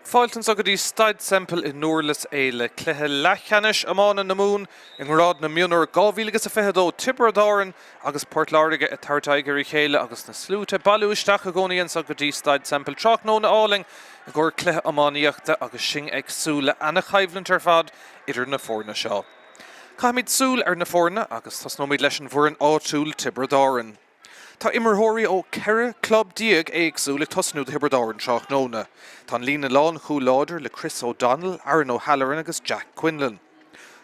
Fáilte anso go dtí Staid Semple i nDurlas Éile, cluiche leathcheannais iomána na Mumhan i ngrád na mionúr 2022, Tiobraid Árann agus Port Láirge ag tabhairt aghaidh ar a chéile agus na sluaite ag bailiú isteach i gcónaí anso go dtí Staid Semple. Tráthnóna álainn i gcomhair cluiche iománaíochta agus sinn ag súil le ana-choimhlint ar fad idir na foirne seo. Caithfimid súil ar na foirne agus tosnóimid leis an bhfoireann áitiúil Tiobraid Árann. Tá imreoirí ó 14 club éagsúil ag tosnú do Thiobraid Árann tráthnóna. Tá an líne lánchúil láidir le Chris O'Donnell, Aaron O'Halloran agus Jack Quinlan.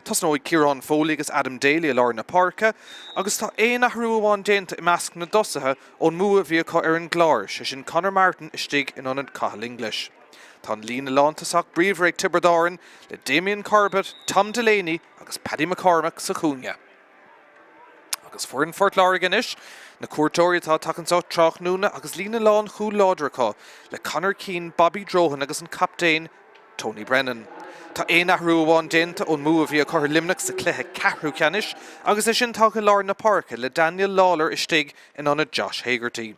Tosnóidh Ciarán Foley agus Adam Daly i lár na páirce agus tá aon athrú amháin déanta i measc na dtosaithe ón mbua a bhí acu ar an gClár, sé sin Conor Martin istigh in ionad Cathal English. Tá an líne lántosach bríomhar ag Tiobraid Árann le Damien Corbett, Tom Delaney agus Paddy McCormack sa chúinne. Agus foireann Phort Láirge anois, na cuairteoirí atá ag teacht anso tráthnóna agus líne lánchúil láidir acu le Conor Keane, Bobby Drohan agus an captaen Tony Brennan. Tá aon athrú amháin déanta ón mbua a bhí acu ar Luimneach sa chluiche ceathrú ceannais agus é sin tagtha i lár na páirce le Daniel Lawlor istigh in ionad Josh Hegarty.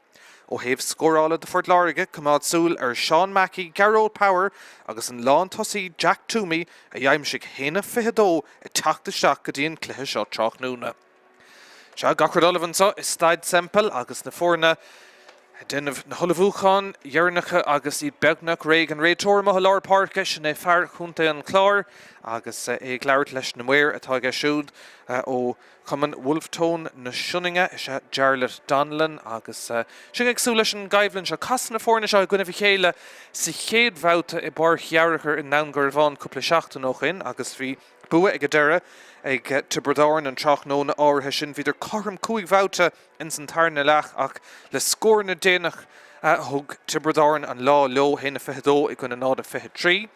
Ó thaobh scórála do Phort Láirge, coimeád súil ar Seán Mackey, Gearóid Power agus an lántosaí Jack Twomey a d'aimsigh 1-22 ag teacht isteach go dtí an cluiche seo tráthnóna. Sea, gach rud ullamh anseo i Staid Semple agus na foirne ag déanamh na hullmhúcháin dheireanacha agus iad beagnach réidh. An réiteoir amuigh i lár páirce, sin é fear Chontae an Chláir agus é ag labhairt leis na maoir atá aige siúd ó Chumann Wolfe Tone na Sionainne is ea Jarlath Donnellan agus sinn ag súil leis an gcoimhlint seo. Casadh na foirne seo i gcoinnibh a chéile sa chéad bhabhta i bPáirc Fhearchair i nDún Garbhán cúpla seachtain ó shoin agus bhí bua ag an deireadh ag Tiobraid Árann an tráthnóna áirithe sin. Bhíodar cothrom 5 bhabhta ins an tarna leath ach le scóranna déanach thug Tiobraid Árann an lá leo, 1-22 i gcoinne 0-23.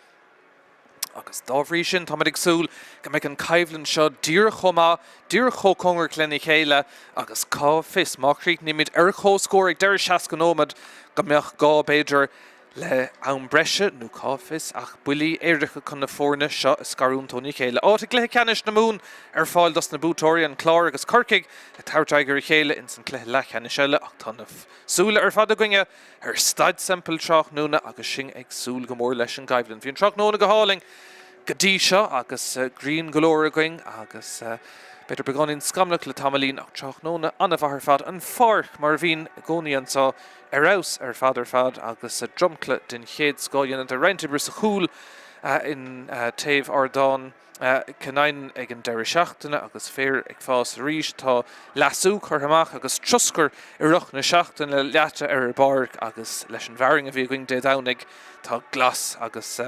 Agus dá bhrí sin, táimid ag súil go mbeidh an choimhlint seo díreach chomh maith, díreach chomh cóngarach lena chéile agus cá bhfios, má chríochnaímid ar comhscór ag deireadh 60 nóiméad, go mbeadh gá, b'fhéidir, le am breise nó cá bhfios ach buillí éirice chun na foirne seo a scarúint óna chéile. Áit i gcluiche ceannais na Mumhan ar fáil dos na buaiteoirí, an Clár agus Corcaigh, ag tabhairt aghaidh ar a chéile ins an cluiche leathcheannais eile ach tá na súile ar fad againne ar Staid Semple tráthnóna agus sinn ag súil go mór leis an gcoimhlint. Bhí an tráthnóna go hálainn go dtí seo agus grian go leor againn agus b'fhéidir beagáinín scamallach le tamaillín ach tráthnóna an-mhaith ar fad. An pháirc mar a bhíonn i gcónaí anseo ar fheabhas ar fad ar fad agus dromchla den chéad scoth dhéanadar roinnt oibre sa chúl in taobh ardán Kinahan ag an deireadh seachtaine agus féar ag fás arís. Tá leasú curtha amach agus troscar i rith na seachtaine leata ar an bpáirc agus leis an bhfearthainn a bhí againn Dé Domhnaigh tá glas agus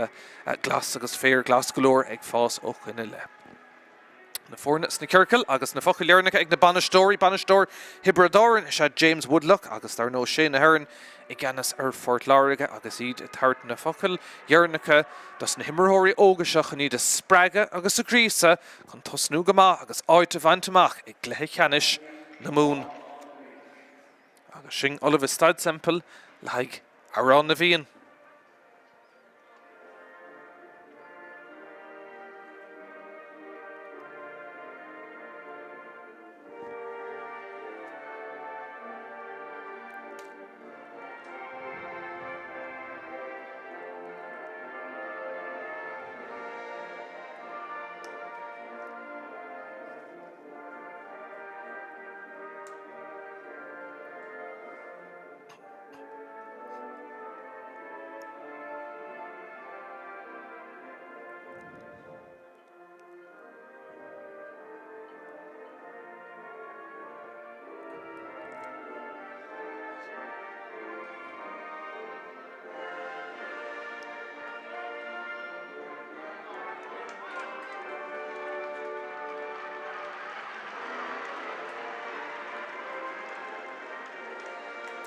glas agus féar glas go leor ag fás ó shoin i leith. Na foirne sna ciorcail agus na focail dheireanacha ag na bainisteoirí. Bainisteoir Thiobraid Árann is ea James Woodlock agus dar ndóigh Shane Ahern i gceannas ar Phort Láirge agus iad ag tabhairt na focail dheireanacha dos na himreoirí óga seo chun iad a spreagadh agus a ghríosadh chun tosnú go maith agus áit a bhaint amach i gcluiche ceannais na Mumhan. Agus sinn ullamh i Staid Semple le haghaidh Amhrán na bhFiann.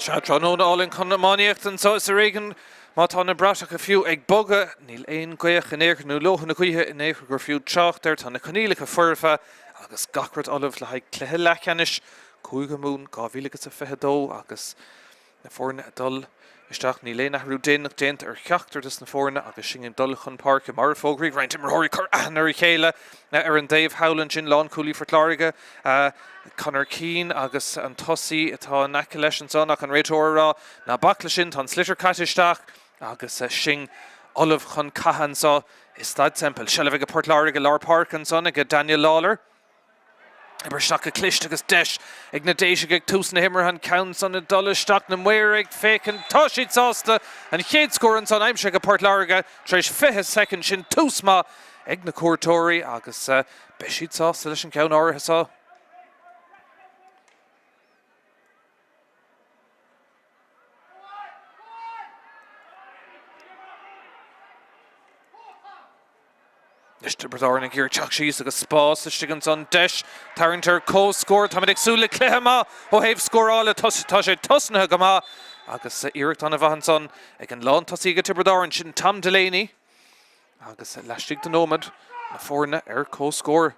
Sea, tráthnóna álainn chun iománaíochta anseo is ar éigean má tá na bratacha fiú ag bogadh. Níl aon ghaoth in aon chor nó leoithne na gaoithe in aon chor gur fiú trácht air. Tá na coinníollacha foirfe agus gach rud ullamh le haghaidh cluiche leathcheannais Cúige Mumhan 2022 agus na foirne ag dul isteach. Níl aon athrú déanach déanta ar cheachtar de na foirne agus sinn ag dul chun páirce. Mar a fógraíodh, roinnt imreoirí ag cur aithne ar a chéile ar an dtaobh thall ansin, lánchúlaí Phort Láirge, Conor Keane agus an tosaí atá in aice leis ansan ach an réiteoir ag rá ná bac leis sin, tá an sliotar caite isteach agus sinn ullamh chun catha anseo i Staid Semple. Seilbh ag Port Láirge i lár páirce ansan ag Daniel Lawlor. Obair isteach go cliste agus deis ag na Déisigh ag tús na himeartha an ceann san ag dul isteach, na maoir ag féachaint, tá siad sásta! An chéad scór ansan aimsithe ag Port Láirge tar éis 20 soicind, sin tús maith ag na cuairteoirí agus beidh siad sásta leis an gceann áirithe seo. Anois Tiobraid Árann ag iarraidh teacht síos agus spás istigh ansan. Deis tarraingt ar comhscór. Táimid ag súil le cluiche maith ó thaobh scórála. Tá sé tosnaithe go maith agus iarracht an-mhaith ansan ag an lántosaí ag Tiobraid Árann, sin Tom Delaney. Agus laistigh de nóiméad, na foirne ar comhscór.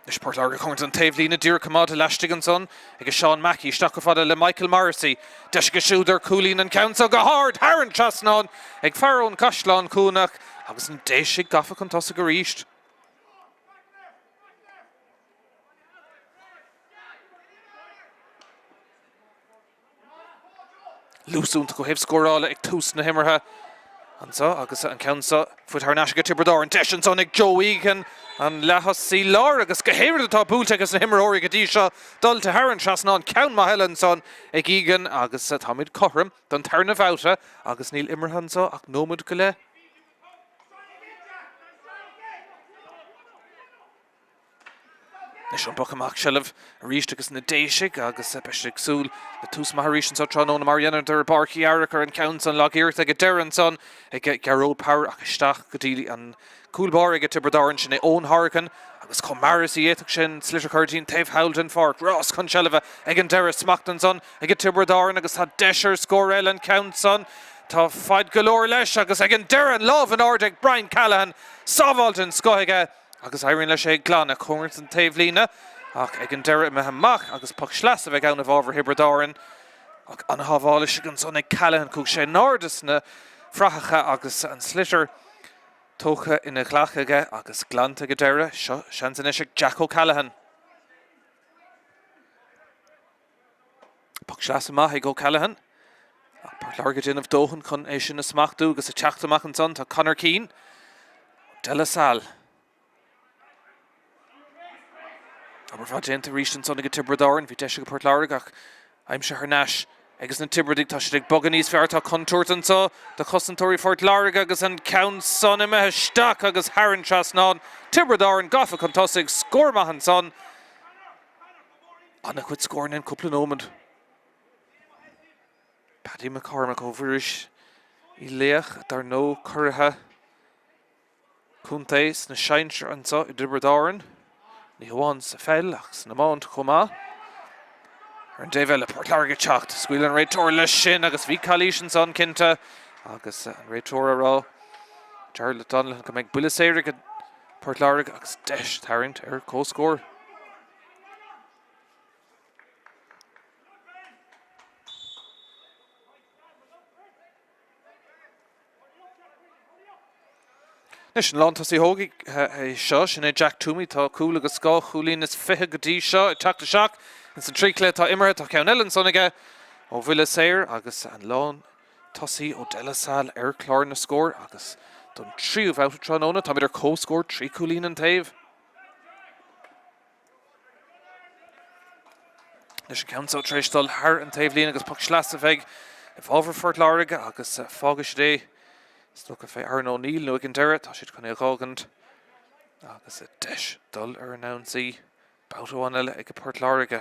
Anois Port Láirge cóngarach don taobhlíne, díreach coimeádta laistigh ansan ag Seán Mackey, isteach chomh fada le Michael Morrissey. Deis aige siúd ar chúilín an ceann so go hard thar an trasnán ag fear ón gCaisleán Cuanach agus na Déisigh gafa chun tosaigh arís. Luas iontach ó thaobh scórála ag tús na himeartha anseo agus an ceann seo faighte thar n-ais ag Tiobraid Árann. Deis ansan ag Joe Egan, an leath-thosaí láir agus go héirid atá buailte aige na himreoirí go dtí seo dulta thar an trasnán. Ceann maith eile ansan ag Egan agus táimid cothrom don tarna bhabhta agus níl imeartha anseo ach nóiméad go leith. Anois an poc amach, seilbh arís ages na Déisigh agus beidh siad ag súil le tús maith arís anseo tráthnóna mar a dheineadar i bPáirc Uí Fhearchair ar an ceann san. Lag-iarracht ag an deireadh ansan ag Gearóid Power ach isteach go dtí an cúl báire ag Tiobraid Árann, sin é Eoin Horgan agus chomh mear is a d'fhéadfadh sé an sliotar a chur dtí an taobh thall den pháirc. Rás chun seilbhe ag an deireadh, smacht ansan ag Tiobraid Árann agus tá deis ar scór eile an ceann san. Tá faid go leor leis agus ag an deireadh an lámh in airde ag Brian Callahan, sábháil den scoth aige. Agus éiríonn leis é a ghlanadh cóngarach don taobhlíne ach ag an deireadh imithe amach agus poc sleasa a bheidh ann i bhfabhar Thiobraid Árann. Ach an-shábháil istigh ansan ag Callahan, chuaigh sé in airde sna frathacha agus an sliotar tógtha ina ghlac aige agus glanta ag an deireadh. Seo seans anois ag Jack O'Callaghan. Poc sleasa maith ag O'Callaghan. Ach Port Láirge ag déanamh dóthain chun é sin a smachtú agus ag teacht amach ansan tá Conor Keane De La Salle. Obair mhaith déanta arís ansan ag Tiobraid Árann. Bhí deis ag Port Láirge ach aimsithe thar n-ais ages na Tiobradaigh. Tá siad ag bogadh níos fearr. Tá contúirt anso do chosantóirí Phort Láirge agus an ceann san imithe isteach agus thar an trasnán. Tiobraid Árann gafa chun tosaigh. Scór maith ansan. An-chuid scóranna in cúpla nóiméad. Paddy McCormack ó Mhuiris Uí Laoch, dar ndóigh, curaithe contae sna sinsir anseo i dTiobraid Árann, ní hamháin sa pheil ach san iomáint chomh maith. Ar an dtaobh eile, Port Láirge ag teacht, scaoil an réiteoir leis sin agus bhí calaois ansan cinnte agus an réiteoir ag rá, Jarlath Donnellan, go mbeidh buille saor ag Port Láirge agus deis tarraingt ar comhscór. Anois an lántosaí óg é seo, sin é Jack Toomey. Tá cúl agus dhá chúilín is fiche go dtí seo ag teacht isteach ins an trí chluiche atá imeartha. Tá ceann eile ansan aige ó bhuille saor agus an lántosaí ó De La Salle ar chlár na scór agus don tríú bhabhta tráthnóna táimid ar comhscór, trí chúilín an taobh. Anois an ceann seo tar éis dul thar an taobhlíne agus poc sleasa a bheidh i bhfabhar Phort Láirge agus fágfaidh siad é is dócha fé Aaron O'Neill nó ag an deireadh tá siad chun é a dh'fhágaint agus deis dul ar an ionsaí babhta amháin eile ag Port Láirge.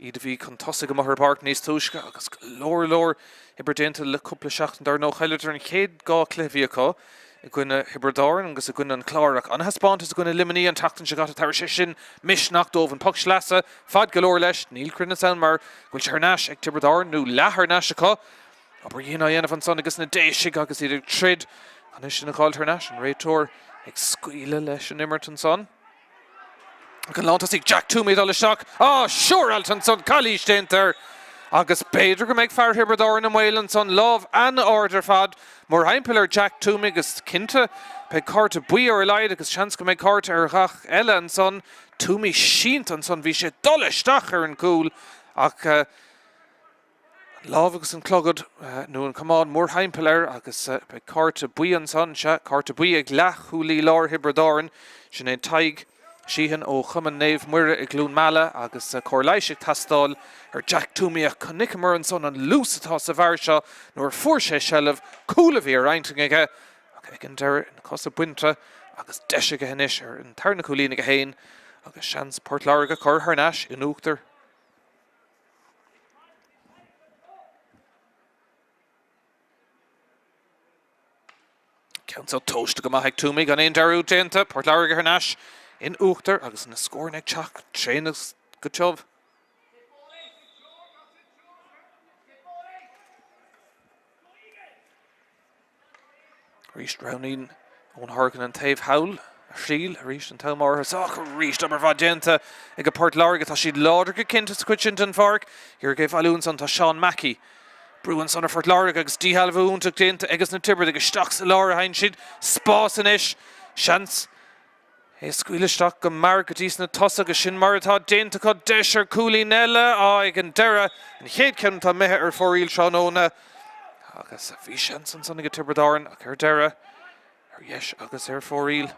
Iad a bhí chun tosaigh amuigh ar an bpáirc níos túisce agus go leor leor oibre déanta le cúpla seachtain dar ndóigh. Chailleadar an chéad dhá chluiche a bhí acu i gcoinne Thiobraid Árann agus i gcoinne an Chláir ach an-thaispeántas i gcoinne Luimnigh an tseachtain seo caite. Tabharfaidh sé sin misneach dóibh. An poc sleasa, fad go leor leis. Níl cruinneas ann mar go bhfuil sé thar n-ais ag Tiobraid Árann nó leath thar n-ais acu. Obair dhian á dhéanamh ansan ages na Déisigh agus iad ag troid chun é sin a dh'fháilt thar n-ais. An réiteoir ag scaoileadh leis an imirt ansan. Ach an lántosaí Jack Toomey ag dul isteach. Á, siúráilte ansan, calaois déanta air agus b'fhéidir go mbeidh fear Thiobraid Árann i mbaol ansan. Lámh an-ard ar fad mórthimpeall ar Jack Toomey agus cinnte beidh cárta buí ar a laghad agus seans go mbeidh cárta ar dhath eile ansan. Toomey sínte ansan, bhí sé ag dul isteach ar an gcúl. Ach an lámh agus an clogad, nó an camán mórthimpeall air agus beidh cárta buí ansan, sea, cárta buí ag leathchúlaí láir Thiobraid Árann, sin é Tadhg Sheehan ó Chumann Naomh Muire i gCluain Meala agus cóir leighis ag teastáil ar Jack Twomey ach chonaiceamar ansan an luas atá sa bhfear seo nuair a fuair sé seilbh, cúl a bhí ar intinn aige ach ag an deireadh na cosa bainte agus deis aige anois ar an tarna cúilín aige féin agus seans Port Láirge a chur thar n-ais in uachtar. Ceann seo tomhaiste go maith ag Twomey, gan aon dearúd déanta. Port Láirge thar n-ais in uachtar agus na scóranna ag teacht tréan agus go tiubh. Arís roghnaíonn Eoin Horgan an taobh thall a thriail arís an t-am áirithe seo ach arís obair mhaith déanta ag Port Láirge. Tá siad láidir go cinnte sa chuid sin den pháirc. Iarraidh é a bhailiú ansan tá Seán Mackey. Brú ansan ar Phort Láirge agus díshealbhú iontach déanta ages na Tiobradaigh isteach sa lár a théann siad. Spás anois. Seans É a scaoileadh isteach go mear go dtí sna tosaithe agus sin mar atá déanta acu. Deis ar chúilín eile ag an deireadh. An chéad cheann atá imithe ar fóraoil tráthnóna agus bhí seans ansan ag Tiobraid Árann ach ar deireadh, ar dheis agus ar fóraoil.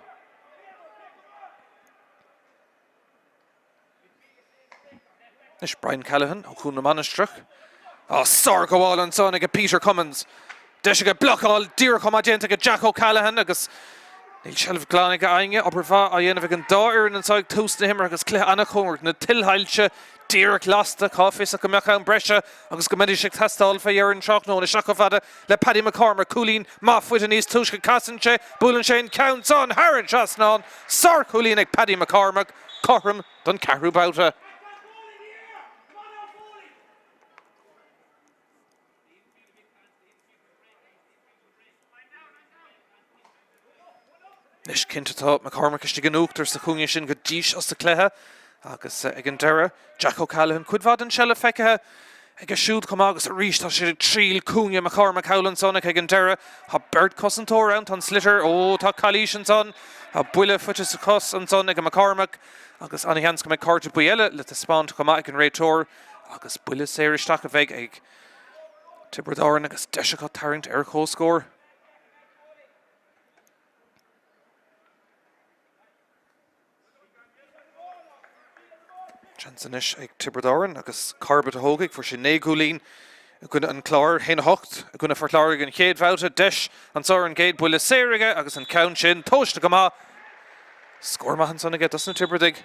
Anois Brian Callaghan ó Chuan na Mainistreach. Á, sárghabháil ansan ag Peter Cummins. Deis aige blocáil díreach chomh maith déanta ag Jack O'Callaghan agus níl seilbh glan ag éinne. Obair mhaith á dhéanamh ag an dá fhoireann anseo ag tús na himeartha agus cluiche an-chóngarach. Na tuilsoilse díreach lasta. Cá bhfios ach go mbeadh am breise agus go mbeidís ag teastáil fé dheireadh an tráthnóna. Isteach chomh fada le Paddy McCormack. Cúilín maith faighte níos túisce. Casann sé, buaileann sé an ceann san thar an trasnán. Sárchúilín ag Paddy McCormack. Cothrom don ceathrú babhta. Anois cinnte tá McCormack istigh in uachtar sa chúinne sin go dtí seo sa chluiche agus ag an deireadh Jack O'Callaghan cuid mhaith den seilbh feicthe aige siúd chomh maith agus arís tá siad ag triail cúinne McCormack thall ansan ach ag an deireadh tá beirt cosantóir ann, tá an sliotar, ó tá calaois ansan, tá buille faighte sa chos ansan ag McCormack agus ana-sheans go mbeidh cárta buí eile le taispeáint chomh maith ag an réiteoir agus buille saor isteach a bheidh ag Tiobraid Árann agus deis acu tarraingt ar comhscór. Seans anois ag Tiobraid Árann agus Corbett a thógfaidh. Fuair sé 9 gcúilín i gcoinne an Chláir, 1-8 i gcoinne Phort Láirge an chéad bhabhta. Deis anseo ar an gcéad buille saor aige agus an ceann sin tomhaiste go maith. Scór maith ansan aige dos na Tiobradaigh.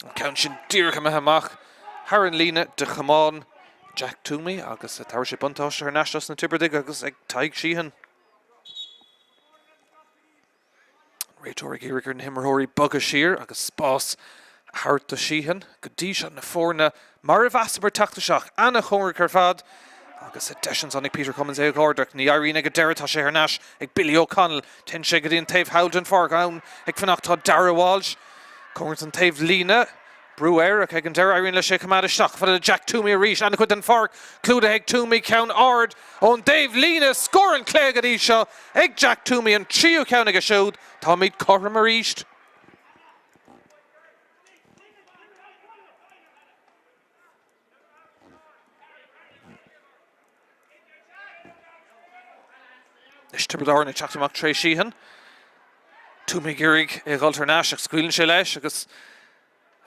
An ceann sin díreach imithe amach thar an líne de chamán Jack Twomey agus tabharfaidh sé buntáiste thar n-ais dos na Tiobradaigh agus ag Tadhg Sheehan. An réiteoir ag iarraidh ar na himreoirí bogadh siar agus spás a thabhairt do Sheehan. Go dtí seo na foirne mar a mheasamar teacht isteach, ana-chóngarach ar fad agus deis ansan ag Peter Cummins é a dh'ardú. Ní éiríonn ag an deireadh, tá sé thar n-ais ag Billy O'Connell. Téann sé go dtí an taobh thall den pháirc ann ag fanacht tá Darragh Walsh. Cóngarach don taobh líne. Brú air ach ag an deireadh éiríonn leis é a choimeád isteach. Fada le Jack Twomey arís. An-chuid den pháirc clúdaithe ag Twomey. Ceann ard ón dtaobh líne. Scór an chluiche go dtí seo ag Jack Twomey, an tríú ceann aige siúd. Táimid cothrom arís. Anois Tiobraid Árann ag teacht amach tré Sheehan. Twomey ag iarraidh é a dhul thar n-ais ach scaoileann sé leis agus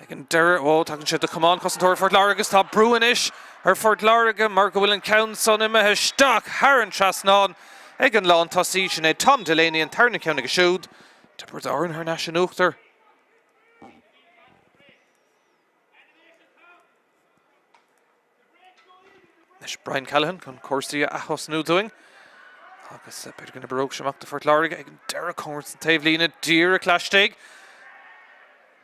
ag an deireadh, ó, tagann sé do chamán cosantóir Phort Láirge agus tá brú anois ar Phort Láirge mar go bhfuil an ceann san imithe isteach thar an trasnán ag an lántosaí. Sin é Tom Delaney an tarna ceann aige siúd. Tiobraid Árann thar n-ais in uachtar. Anois Brian Callaghan chun cúrsaí a ath-thosnú dúinn. Agus b'fhéidir go n-oibreoidh sé amach do Phort Láirge ag an deireadh cóngarach don taobhlíne díreach laistigh.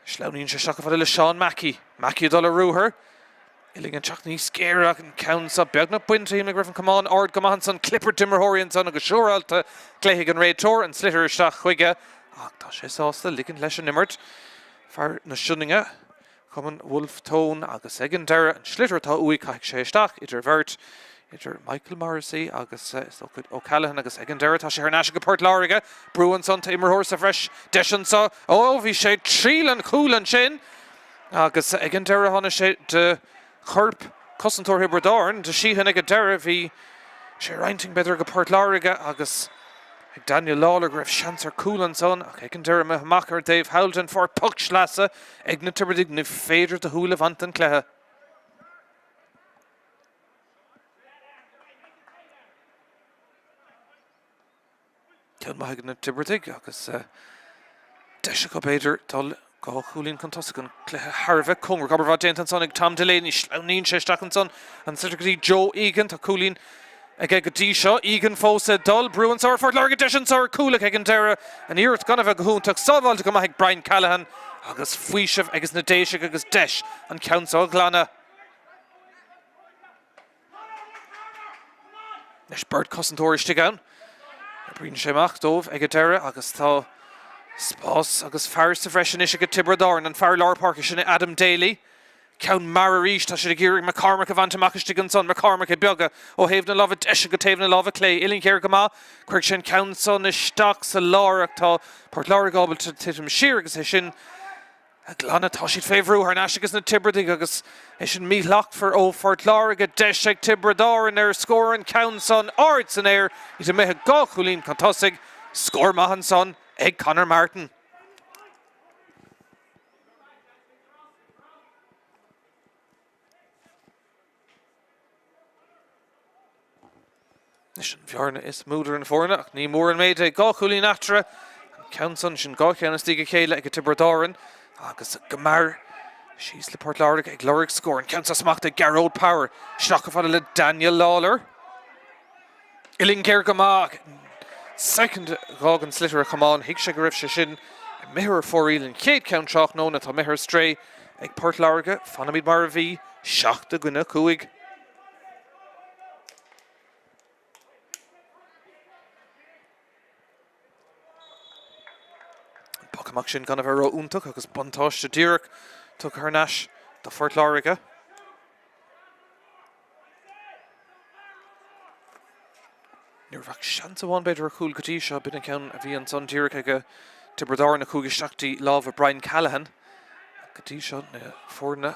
Sleamhnaíonn sé isteach chomh fada le Seán Mackey. Mackey ag dul ar ruathar. Uilig ag teacht níos géire ach an ceann seo beagnach bainte. Shíl mé go raibh an camán ard go maith ansan. Clip ar d'imreoirí ansan agus siúrálta glaofaidh an réiteoir an sliotar isteach chuige. Ach tá sé sásta ligint leis an imirt. Fear na Sionainne. Cumann Wolfe Tone agus ag an deireadh, an sliotar atá uaidh, caithfidh sé isteach idir bheirt. Idir Michael Morrissey agus is dócha O'Callaghan agus ag an deireadh tá sé thar n-ais ag Port Láirge. Brú ansan, tá imreoir sa bhreis, deis anso. Ó, bhí sé ag triail an chúil ansin agus ag an deireadh tháinig sé de chorp cosantóir Thiobraid Árann, de Sheehan ag an deireadh. Bhí sé ar intinn b'fhéidir ag Port Láirge agus ag Daniel Lawlor go raibh seans ar cúl ansan ach ag an deireadh imithe amach ar an dtaobh thall den pháirc poc sleasa ag na Tiobradaigh. Ní féidir do shúil a bhaint den chluiche. Ceann maith ag na Tiobradaigh agus deis acu b'fhéidir dul dhá chúilín chun tosaigh an cluiche thar a bheith cóngarach. Obair mhaith déanta ansan ag Tom Delaney. Sleamhnaíonn sé isteach ansan an sliotar go dtí Joe Egan. Tá cúilín aige go dtí seo. Egan fós ag dul. Brú anso ar Phort Láirge. Deis anso ar cúl ach ag an deireadh an iarracht gan a bheith go hiontach. Sábháilte go maith ag Brian Callaghan agus faoiseamh ages na Déisigh agus deis an ceann seo a ghlanadh. Anois beirt cosantóir istigh ann. Oibríonn sé amach dóibh ag an deireadh agus tá spás agus fear sa bhreis anois ag Tiobraid Árann, an fear lár páirce sin é Adam Daly. Ceann mear arís, tá siad ag iarraidh McCormack a bhaint amach istigh ansan, McCormack ag bogadh ó thaobh na láimhe deise go taobh na láimhe clé. Uillinn ghéar go maith, cuirfidh sé an ceann san isteach sa lár ach tá Port Láirge ábalta titim siar agus é sin a ghlanadh. Tá siad fé bhrú thar n-ais ages na Tiobradaigh agus é sin míshlachtmhar ó Phort Láirge. Deis ag Tiobraid Árann ar scór an ceann san ard san aer. Iad imithe dhá chúilín chun tosaigh. Scór maith ansan ag Conor Martin. Anois an bhearna is mó idir na foirne ach ní mór an méid é. Dhá chúilín eatarthu. An ceann san, sin dhá cheann istigh a chéile ag Tiobraid Árann agus go mear síos le Port Láirge ag lorg scór. An ceann seo smachtaithe ag Gearóid Power. Isteach chomh fada le Daniel Lawlor. Uillinn ghéar go maith. Soicind a dh'fhág an sliotar a chamán. Thuig sé go raibh sé sin imithe ar fóraoil. An chéad cheann tráthnóna atá imithe ar strae ag Port Láirge. Fanaimid mar a bhí, 7 i gcoinne 5. An poc amach sin gan a bheith ró-iontach agus buntáiste díreach tugtha thar n-ais do Phort Láirge. Ní raibh ach seans amháin b'fhéidir ar chúl go dtí seo, b'in an ceann a bhí ansan díreach ag Tiobraid Árann a chuaigh isteach dtí lámha Brian Callaghan. Go dtí seo na foirne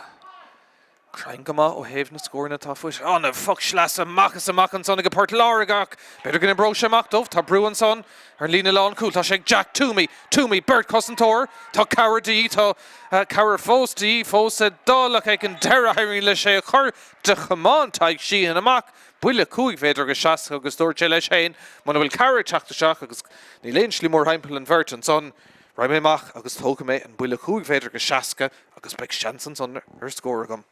cruinn go maith ó thaobh na scóranna atá faighte. An phoc sleasa amach is amach ansan ag Port Láirge ach b'fhéidir go n-oibreoidh sé amach dóibh. Tá brú ansan ar an líne lánchúil. Tá sé ag Jack Toomey. Toomey, beirt chosantóir. Tá cabhair de dhíth. Tá cabhair fós de dhíth fós ag dul ach ag an deireadh éiríonn leis é a chur de chamán Tadhg Sheehan amach. Buille 5 mhéadar agus 60 agus dúirt sé leis féin, muna bhfuil cabhair ag teacht isteach agus níl aon slí mórthimpeall an bheirt ansan, raghaidh mé amach agus tógfaidh mé an buille 5 mhéadar agus 60 agus beidh seans ansan ar scór agam.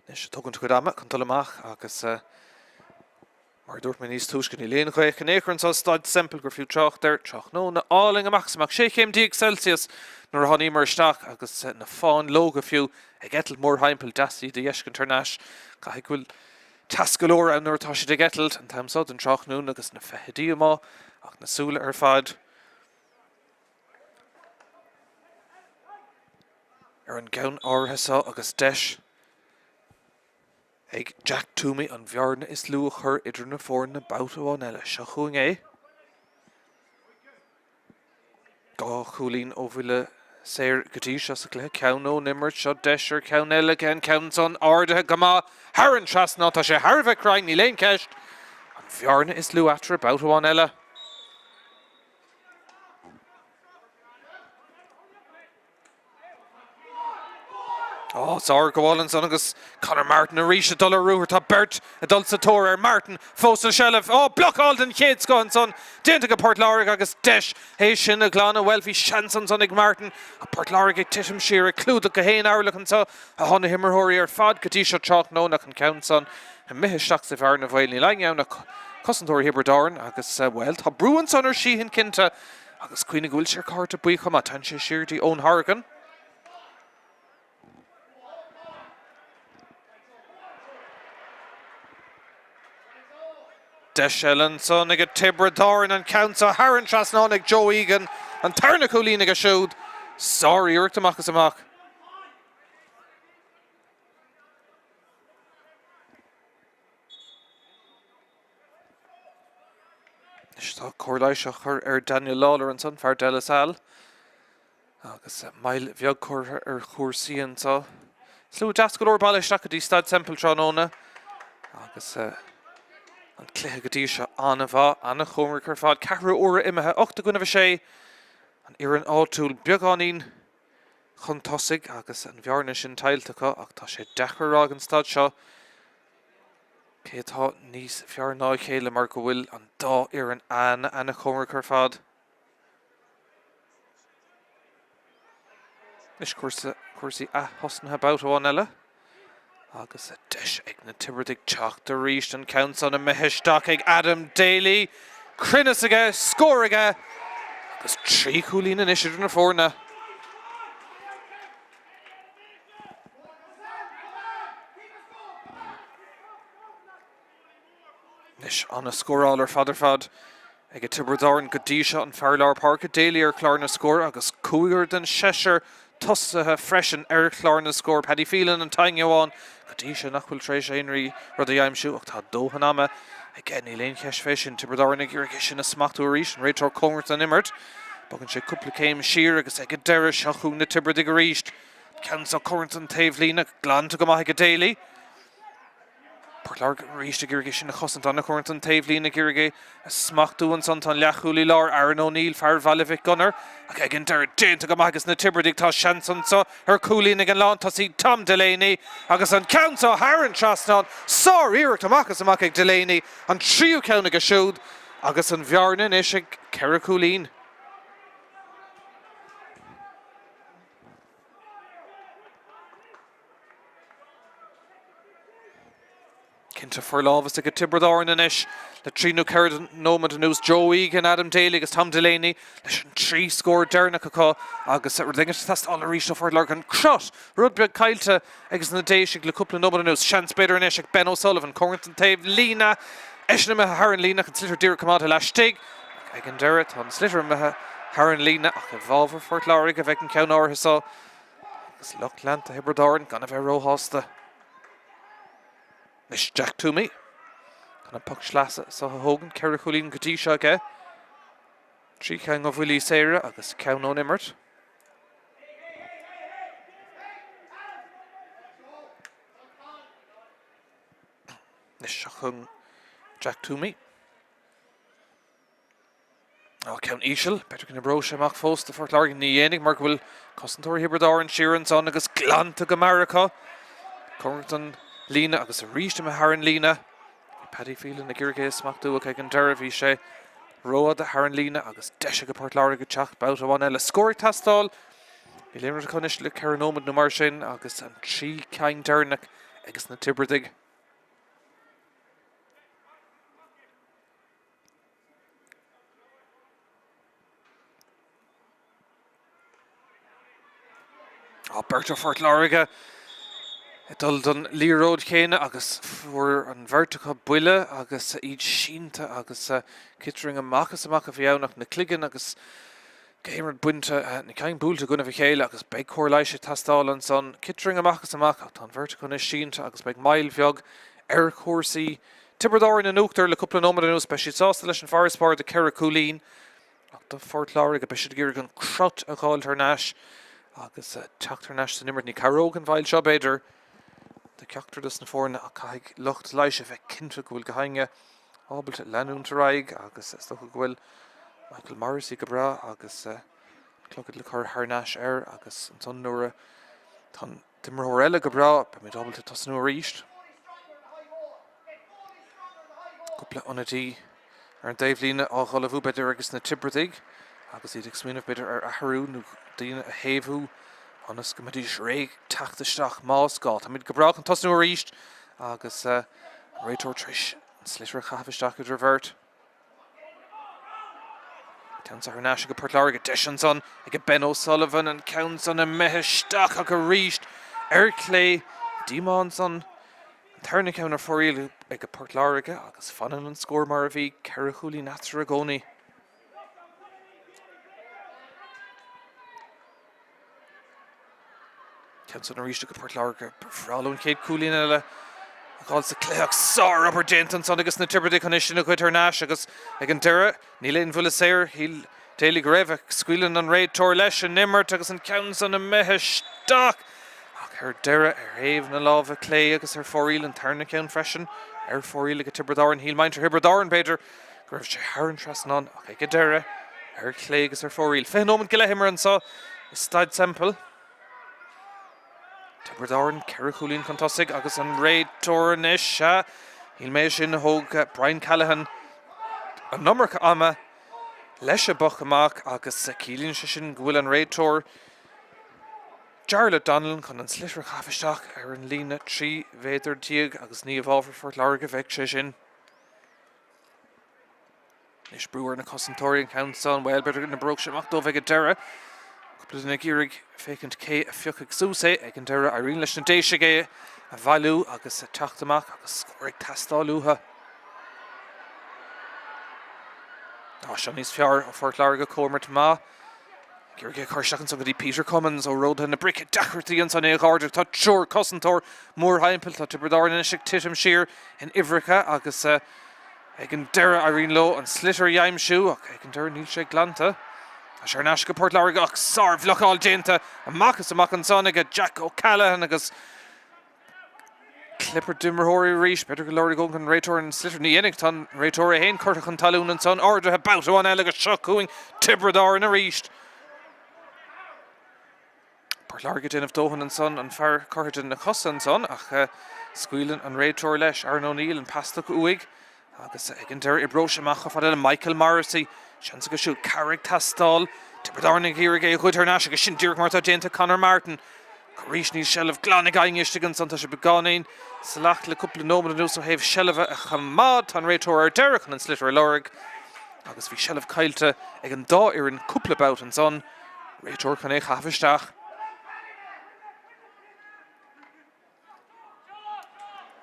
Anois, tógaint a chuid ama chun dul amach agus. Mar a dúirt mé níos túisce, níl aon ghaoth in aon chor anseo i Staid Semple gur fiú trácht air. Tráthnóna álainn amach is amach, 16 chéim Celsius nuair a tháiníomar isteach agus na fáinleoga fiú ag eitilt mórthimpeall. Deas iad a fheiscint thar n-ais. Caithfidh go bhfuil teas go leor ann nuair atá siad ag eitilt an t-am seo den tráthnóna agus na feithidí amuigh ach na súile ar fad ar an gceann áirithe seo agus deis Ag Jack Toomey an bhearna is lú a chur idir na foirne babhta amháin eile. Seo chugainn é. Dhá chúilín ó bhuille saor go dtí seo sa chluiche. Ceann ón imirt seo, deis ar cheann eile aige, an ceann san ardaithe go maith thar an trasnán. Tá sé thar a bheith cruinn, níl aon cheist. An bhearna is lú eatarthu babhta amháin eile. Ó, sárghabháil ansan agus Conor Martin arís ag dul ar ruathar. Tá beirt ag dul sa tóir air. Martin fós sa seilbh. Ó, blocáil den chéad scoth ansan déanta ag Port Láirge agus deis é sin a ghlanadh. Bhuel, bhí seans ansan ag Martin ach Port Láirge ag titim siar, ag clúdach go héan-amhralach anseo atá na himreoirí ar fad go dtí seo tráthnóna ach an ceann san imithe isteach sa bhearna bhaoil. Níl éinne ann ach cosantóirí Thiobraid Árann agus, bhuel, tá brú ansan ar Sheehan cinnte. Agus cuimhnigh go bhfuil sé ar cárta buí chomh maith. Téann sé siar dtí Eoin Horgan. Deis eile ansan ag Tiobraid Árann an ceann seo thar an trasnán ag Joe Egan. An tarna cúilín aige siúd. Sár-iarracht amach is amach. Anois tá cóir leighis á chur ar Daniel Lawlor ansan, fear De La Salle, agus moill bheag curtha ar chúrsaí anseo. Slua deas go leor bailithe isteach go dtí Staid Semple tráthnóna agus an cluiche go dtí seo an-mhaith, an-chóngarach ar fad. Ceathrú uaire imithe, 8 i gcoinnibh 6, an fhoireann áitiúil beagáinín chun tosaigh agus an bhearna sin tuillte acu ach tá sé deacair a rá ag an staid seo cé atá níos fearr ná a chéile mar go bhfuil an dá fhoireann an-an-chóngarach ar fad. Anois cúrsaí ath-thosnaithe babhta amháin eile agus deis ag na Tiobradaigh teacht arís. An ceann san imithe isteach ag Adam Daly. Cruinneas aige, scór aige agus 3 chúilín anois idir na foirne. Anois an-scóráil ar fad ar fad ag Tiobraid Árann go dtí seo, an fear lár páirce Daly ar chlár na scór agus cúigear den seisear tosaithe freisin ar chlár na scór. Paddy Phelan an t-éinne amháin go dtí seo nach bhfuil tar éis aon rud a aimsiú ach tá dóthain ama aige, níl aon cheist fé sin. Tiobraid Árann ag iarraidh é sin a smachtú arís, an réiteoir cóngarach don imirt. Bogann sé cúpla céim siar agus ag an deireadh seo chugainn na Tiobradaigh arís. Ceann seo cóngarach don taobhlíne, glanta go maith ag Daly. Port Láirge arís ag iarraidh é sin a chosaint. An-chóngarach don taobhlíne ag iarraidh é a smachtú ansan. Tá an leathchúlaí láir Aaron O'Neill, fear Bhaile Mhic Gonair, ach ag an deireadh déanta go maith ages na Tiobradaigh. Tá seans anso ar chúilín ag an lántosaí Tom Delaney agus an ceann seo thar an trasnán. Sár-iarracht amach is amach ag Delaney, an tríú ceann aige siúd agus an bhearna anois ag ceithre chúilín. Cinnte forlámhas ag Tiobraid Árann anois le 3 nó 4 nóiméad anuas. Joe Egan, Adam Daly agus Tom Delaney leis an 3 scór deireanach acu agus rud éigin ag teastáil arís ó Phort Láirge. An crot, rud beag caillte ages na Déisigh le cúpla nóiméad anuas. Seans b'fhéidir anois ag Ben O'Sullivan. Cóngarach don taobh líne. Eisean imithe thar an líne ach an sliotar díreach coimeádta laistigh. Ag an deireadh tá an sliotar imithe thar an líne ach i bhfabhar Phort Láirge a bheidh an ceann áirithe seo. Agus lucht leanta Thiobraid Árann gan a bheith róshásta. Anois Jack Twomey chun an poc sleasa seo a thógaint. 4 chúilín go dtí seo aige. 3 cheann ó bhuillí saora agus ceann ón imirt. Anois seo chugainn Jack Twomey. Á, ceann íseal. B'fhéidir go n-oibreoidh sé amach fós do Phort Láirge. Ní dhéanfaidh mar go bhfuil cosantóirí Thiobraid Árann siar ansan agus glanta go mear acu. Cóngarach don líne agus arís imithe thar an líne. Bhí Paddy Phelan ag iarraidh é a smachtú ach ag an deireadh bhí sé rófhada thar an líne agus deis ag Port Láirge teacht babhta amháin eile. Scór ag teastáil. Níl aon rud acu anois le 4 nóiméad nó mar sin agus an 3 ceann deireanach ages na Tiobradaigh. Tá beirt ó Phort Láirge ag dul don liathróid chéanna agus fuair an bheirt acu buille agus iad sínte agus ciotering amach is amach a bhí ann ach na cloigeann agus gach aon rud bainte, na cinn buailte i gcoinnibh a chéile agus beidh cóir leighis ag teastáil ansan. Ciotering amach is amach ach tá an bheirt acu anois sínte agus beidh moill bheag ar chúrsaí. Tiobraid Árann in uachtar le cúpla nóiméad anuas. Beidh siad sásta leis an bhfarasbarr de cheithre chúilín ach do Phort Láirge beidh siad ag iarraidh an crot a dh'fháilt thar n-ais agus teacht thar n-ais san imirt. Ní cabhróidh an mhoill seo, b'fhéidir, do cheachtar dos na foirne ach caithfidh lucht Laoise a bheith cinnte go bhfuil gach éinne ábalta leanúint ar aghaidh agus is dócha go bhfuil Michael Morrissey go breá agus an clogad le cur thar n-ais air agus ansan nuair atá an D'imreoir eile go breá, beimid ábalta tosnú arís. Cúpla ionadaí ar an dtaobhlíne á dh'ullmhú b'fhéidir ages na Tiobradaigh agus iad ag smaoineamh b'fhéidir ar athrú nó daoine a thaobhú ionas go mbeidís réidh teacht isteach más gá. Táimid go breá chun tosnú arís agus an réiteoir tar éis an sliotar a chaitheamh isteach idir an bheirt. Ceann seo thar n-ais ag Port Láirge, deis ansan ag Ben O'Sullivan, an ceann san imithe isteach ach arís ar clé, díomá ansan, an tarna ceann ar fóraoil ag Port Láirge agus fanann an scór mar a bhí, 4 chúilín eatarthu i gcónaí. Ceann san arís ag Port Láirge. Ba bhreá leo an chéad cúilín eile. a dhul sa chluiche ach sárobair déanta ansan ages na Tiobradaigh chun é sin a ghoid thar n-ais agus ag an deireadh níl aon bhuille saor. Shíl Daly go raibh ach scaoileann an réiteoir leis an imirt agus an ceann san imithe isteach ach ar deireadh ar thaobh na láimhe clé agus ar fóraoil an tarna ceann freisin ar fóraoil ag Tiobraid Árann. Shíl muintir Thiobraid Árann b'fhéidir go raibh sé thar an trasnán ach ag an deireadh ar chlé agus ar fóraoil. 20 nóiméad go leith imeartha anseo i Staid Semple. Tiobraid Árann 4 chúilín chun tosaigh agus an réiteoir anois, sea, shíl mé é sin, thóg Brian Callaghan an iomarca ama leis an bpoc amach agus ciallaíonn sé sin go bhfuil an réiteoir Jarlath Donnellan chun an sliotar a chaitheamh isteach ar an líne 13 mhéadar agus ní i bhfabhar Phort Láirge a bheidh sé sin. Anois brú ar na cosantóirí an ceann san, bhuel, b'fhéidir go n-oibreodh sé amach dóibh ag an deireadh. Cúpla duine ag iarraidh féachaint cé a phiocfadh suas é ag an deireadh. Éiríonn leis na Déisigh é a bhailiú agus a teacht amach agus scór ag teastáil uathu. Á, seo níos fearr ó Phort Láirge, comhimirt maith. Ag iarraidh é a chur isteach ansan go dtí Peter Cummins ó Ródaithe na Brice. Deacrachtaí ansan é a ghardáil. Tá triúr cosantóir mórthimpeall. Tá Tiobraid Árann anois ag titim siar in uimhreacha agus Ag an deireadh, éiríonn leo an sliotar a aimsiú ach ag an deireadh níl sé glanta. Tá sé ar ais go Port Láirge ach sárbhlocáil déanta amach is amach ansan ag Jack O'Callaghan agus clip ar d'imreoirí arís. B'fhéidir go lorgódh an réiteoir an sliotar. Ní dhéanfaidh, tá an réiteoir é féin curtha chun talún ansan. Ardaithe babhta amháin eile agus seo chugainn Tiobraid Árann arís. Port Láirge ag déanamh dóthain ansan, an fear curtha de na cosa ansan ach scaoileann an réiteoir leis, Aaron O'Neill, an pas tugtha uaidh agus ag an deireadh oibreoidh sé amach chomh fada le Michael Morrissey. Seans aige siúd, cabhair ag teastáil. Tiobraid Árann ag iarraidh é a ghoid thar n-ais agus sin díreach mar atá déanta Conor Martin. Arís níl seilbh glan ag éinne istigh ansan, tá sé beagáinín salach le cúpla nóiméad anuas ó thaobh seilbhe a choimeád. Tá an réiteoir ar deireadh chun an sliotar a lorg agus bhí seilbh caillte ag an dá fhoireann cúpla babhta ansan. Réiteoir chun é a chaitheamh isteach.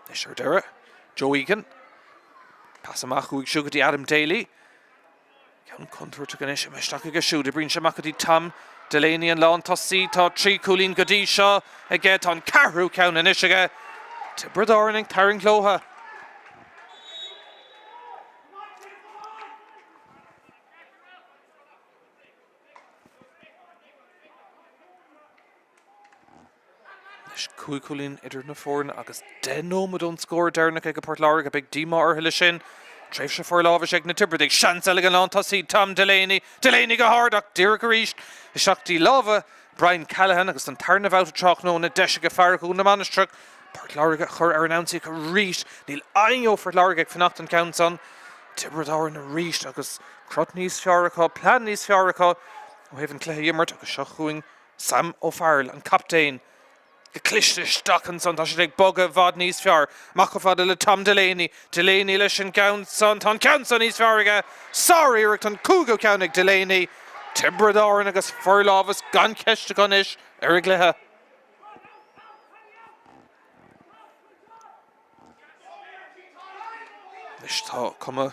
Anois ar deireadh, Joe Egan. Pas amach uaidh siúd go dtí Adam Daly. Ceann contúirteach anois, imithe isteach aige siúd. Oibríonn sé amach go dtí Tom Delaney an lántosaí. Tá 3 chúilín go dtí seo aige. Tá an ceathrú ceann anois aige. Tiobraid Árann ag tarraingt leo. Anois 5 chúilín idir na foirne agus 10 nóiméad ón scór deireanach ag Port Láirge. Beidh díomá orthu leis sin. Tréimhse forlámhais ag na Tiobradaigh. Seans eile ag an lántosaí Tom Delaney. Delaney go hard ach díreach arís isteach dtí lámha Brian Callaghan agus don tarna bhabhta tráthnóna deis ag fear Dhún na Mainistreach Port Láirge a chur ar an ionsaí ach arís níl éinne ó Phort Láirge ag fanacht an ceann san. Tiobraid Árann arís agus crot níos fearr acu, plean níos fearr acu ó thaobh an cluiche a imirt agus seo chugainn Sam O'Farrell, an captaen. Go cliste isteach ansan, tá siad ag bogadh i bhfad níos fearr. Amach chomh fada le Tom Delaney. Delaney leis an gceann san, tá an ceann san níos fearr aige. Sár-iarracht an cúigiú ceann ag Delaney. Tiobraid Árann agus forlámhas gan cheist acu anois ar an gcluiche. Anois tá cuma